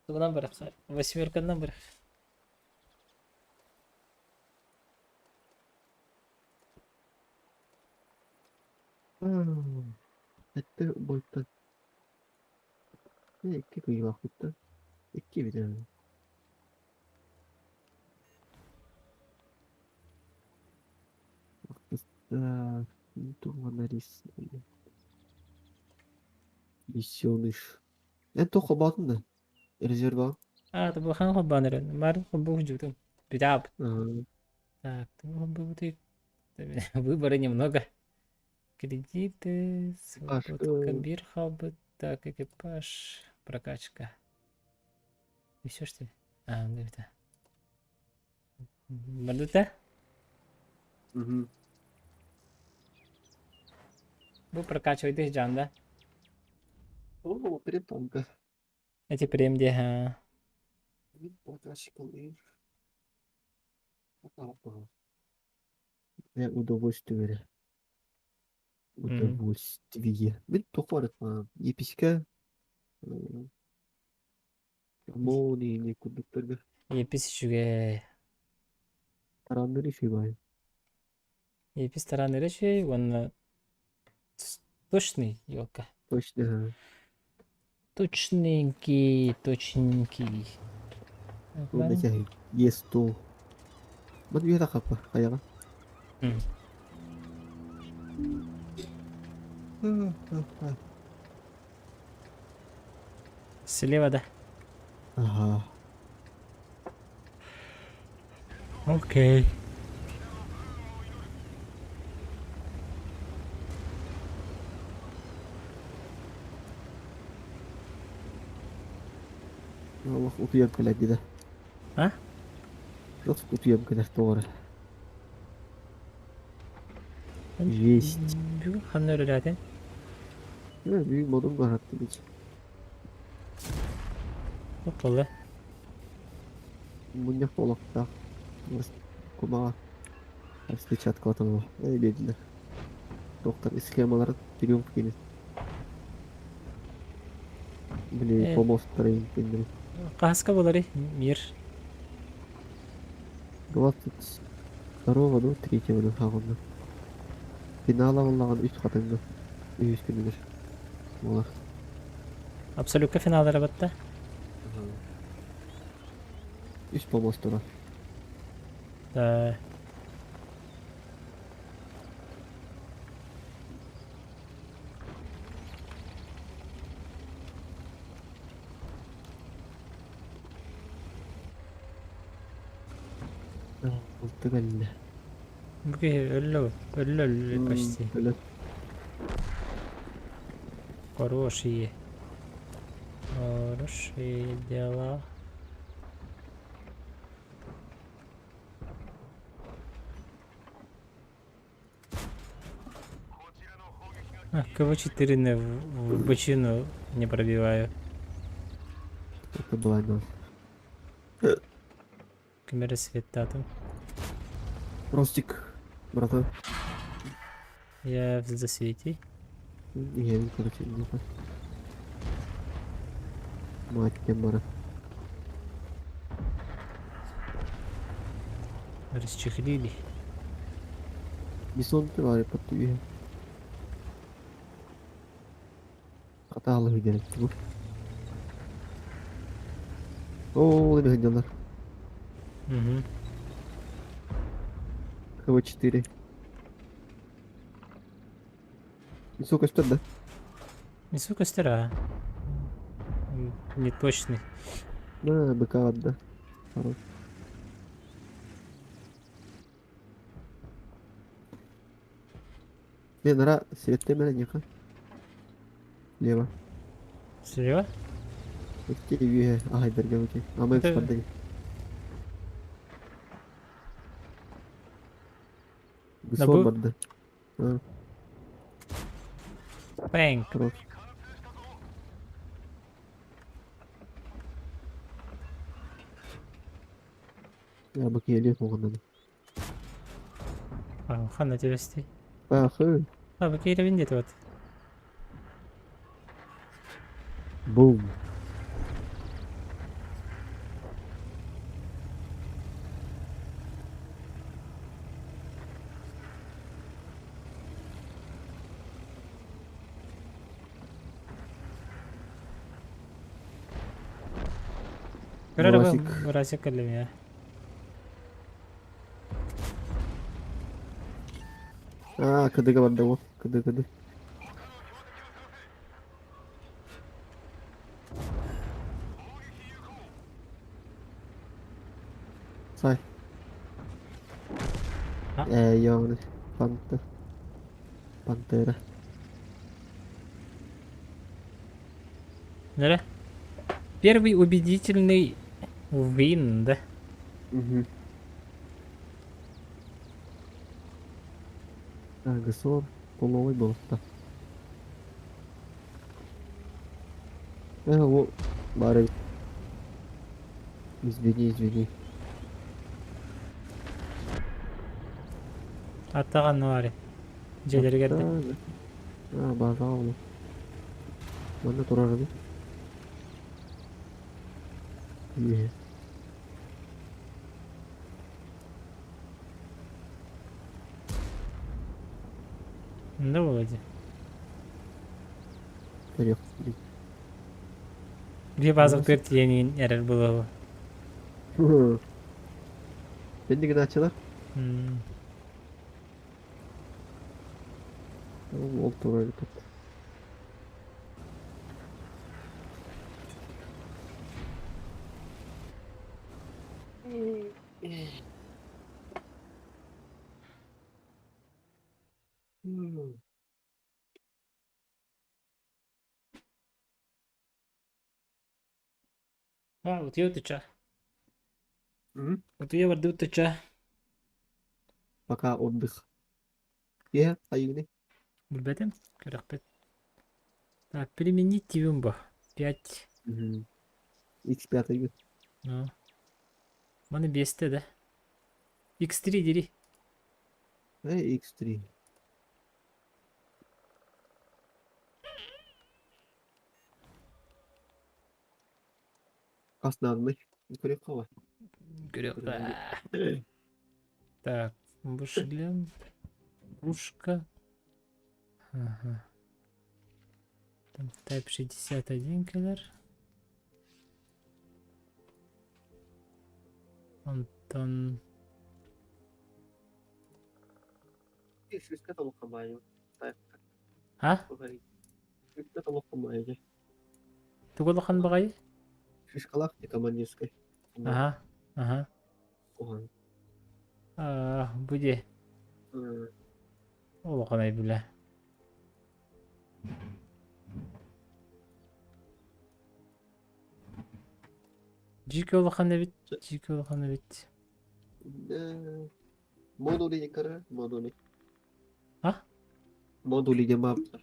Тугунан барахсар. Восьмерканнан барах. Это бойта. Икки кыйбахпыт Икки бит. Туган рис. Лисеныш. Эн тоқ холбаатын да? Резерва. А, это был хан холбанырын. Марын холбу жутум. Битап. Так, ты Выбора немного. Кредиты, свободка, бирхабы, так, экипаж, прокачка. И все что ли? А, да, это. Бардыта? Угу. Бу прокачивай жан, да? О, перетонка. Эти премди, ха. Я удовольствие. Удовольствие. Мин тохварыт еписка. Молнии не кудуктарга. Епис үчүгэй. Тараннары шибай. Епис тараннары үчүгэй уонна точный елка. Точно. Точненький, точненький. Есть то. Мат бүйе тақаппа, қаяға. Слева, да. Ага. Окей. Олох утуйан кэлэр дии да. А? Олох утуйан кэлэр тоҕо эрэ. Жесть. Бүгүн ханна үлэлээтиҥ? Бүгүн модун бараттым ич. Оп-ола. Мунньах олохтоох. Кумаҕа распечаткалатан биэрдилэр. Доктор схемаларын триумф кини. Били помостары кинилэри. Хаһыска буоларый мир? 22 ну, третьего ну хаҕынна. Финал аҕыллаҕын үс хатыҥҥа үһүс күнүгэр буолар. Абсолютка финаллара батта. Үс помост турар. Да. Алты кэллэ. Бу киһи өллө өллө өллө почти. Өлө. Хорошие. Хорошие дела. А, КВ-4 в бочину не пробиваю. Это была она. Камера света там. Ростик, братан. Я в засвете. Я не короче, не Мать Мара. Расчехлили. Бизон твари подтуе. Хатаалы выделить. О, выделили. Угу. КВ-4. Несу костер, да? Несу костера. Неточный. Да, БК, да. Хорош. Не, нара, свет ты нека. Лево. Слева? Ага, дергавки. А мы в Свободно. Пэнк. Хорош. Я бы еле оҕоннон. А, ханна түбэстий? Ахы. А, бу киирэбин диэтэ вот. Бум. Көрөр Мурасик. Мурасик кэллим я. Аа, КД-га барда ол. КД, КД. Сай. А? Э, ёбаный. Пантер. Пантера. Да? Первый убедительный вин, да? Угу. Так, ГСО половой был, да. Э, во, бары. Извини, извини. Аттаҕан нуари. Дьиэлэригэр да. А, база ол. Манна турар эбит. Е. Да, Володя. Көрүөх. Биир база тиэнин эрэр буолуо. Кэнники гынааччылар. Ол турар эбит. А, утуйа утуча. М? Утуйа барды утуча. Пока отдых. Е, айыгны. Билбэтим, көрөхпүт. Так, применить тивимбо. 5. X5 айгы. Ну. Маны биэстэ да. X3 дири. Э, X3. Хас наадамый? Көрүөххэ ба. Көрүөххэ. Так, бу шлем, пушка. Ага. Там Type 61 кэлэр. Онтон Сүүскэ толук хамаайы. А? Сүүскэ толук хамаайы. Тугу улахан баҕайы? Фишкалаах ти командирскай. Аха, аха. Уһун. Аа, бу дии. Улахан айбыла. Дьиикэ улахан эбит, дьиикэ улахан эбит. Модули кара, модули. А? Модули диэн баабыттар.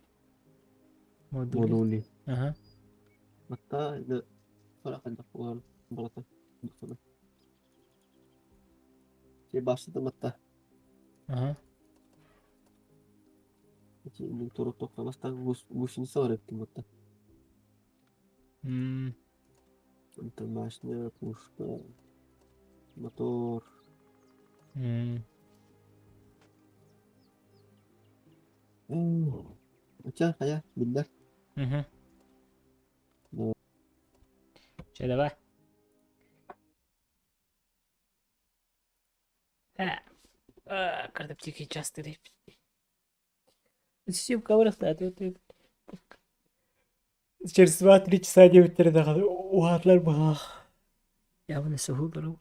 Модули. Модули. Аха. Батта ины сора хайдах буолар барата. Че башты матта. Аха. Ити турук тохтамастан гусеница бар эбит матта. М. Онтон башня, пушка, мотор. М. Оча, хайа, биллэр. Мгм. Ну. Че, давай. А, карта птики часто Всем Через 2-3 часа диэбиттэрэ даҕаны уһаатылар быһаах. Я вынесу выбору.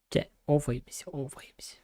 Чэ, офайбись, офайбись.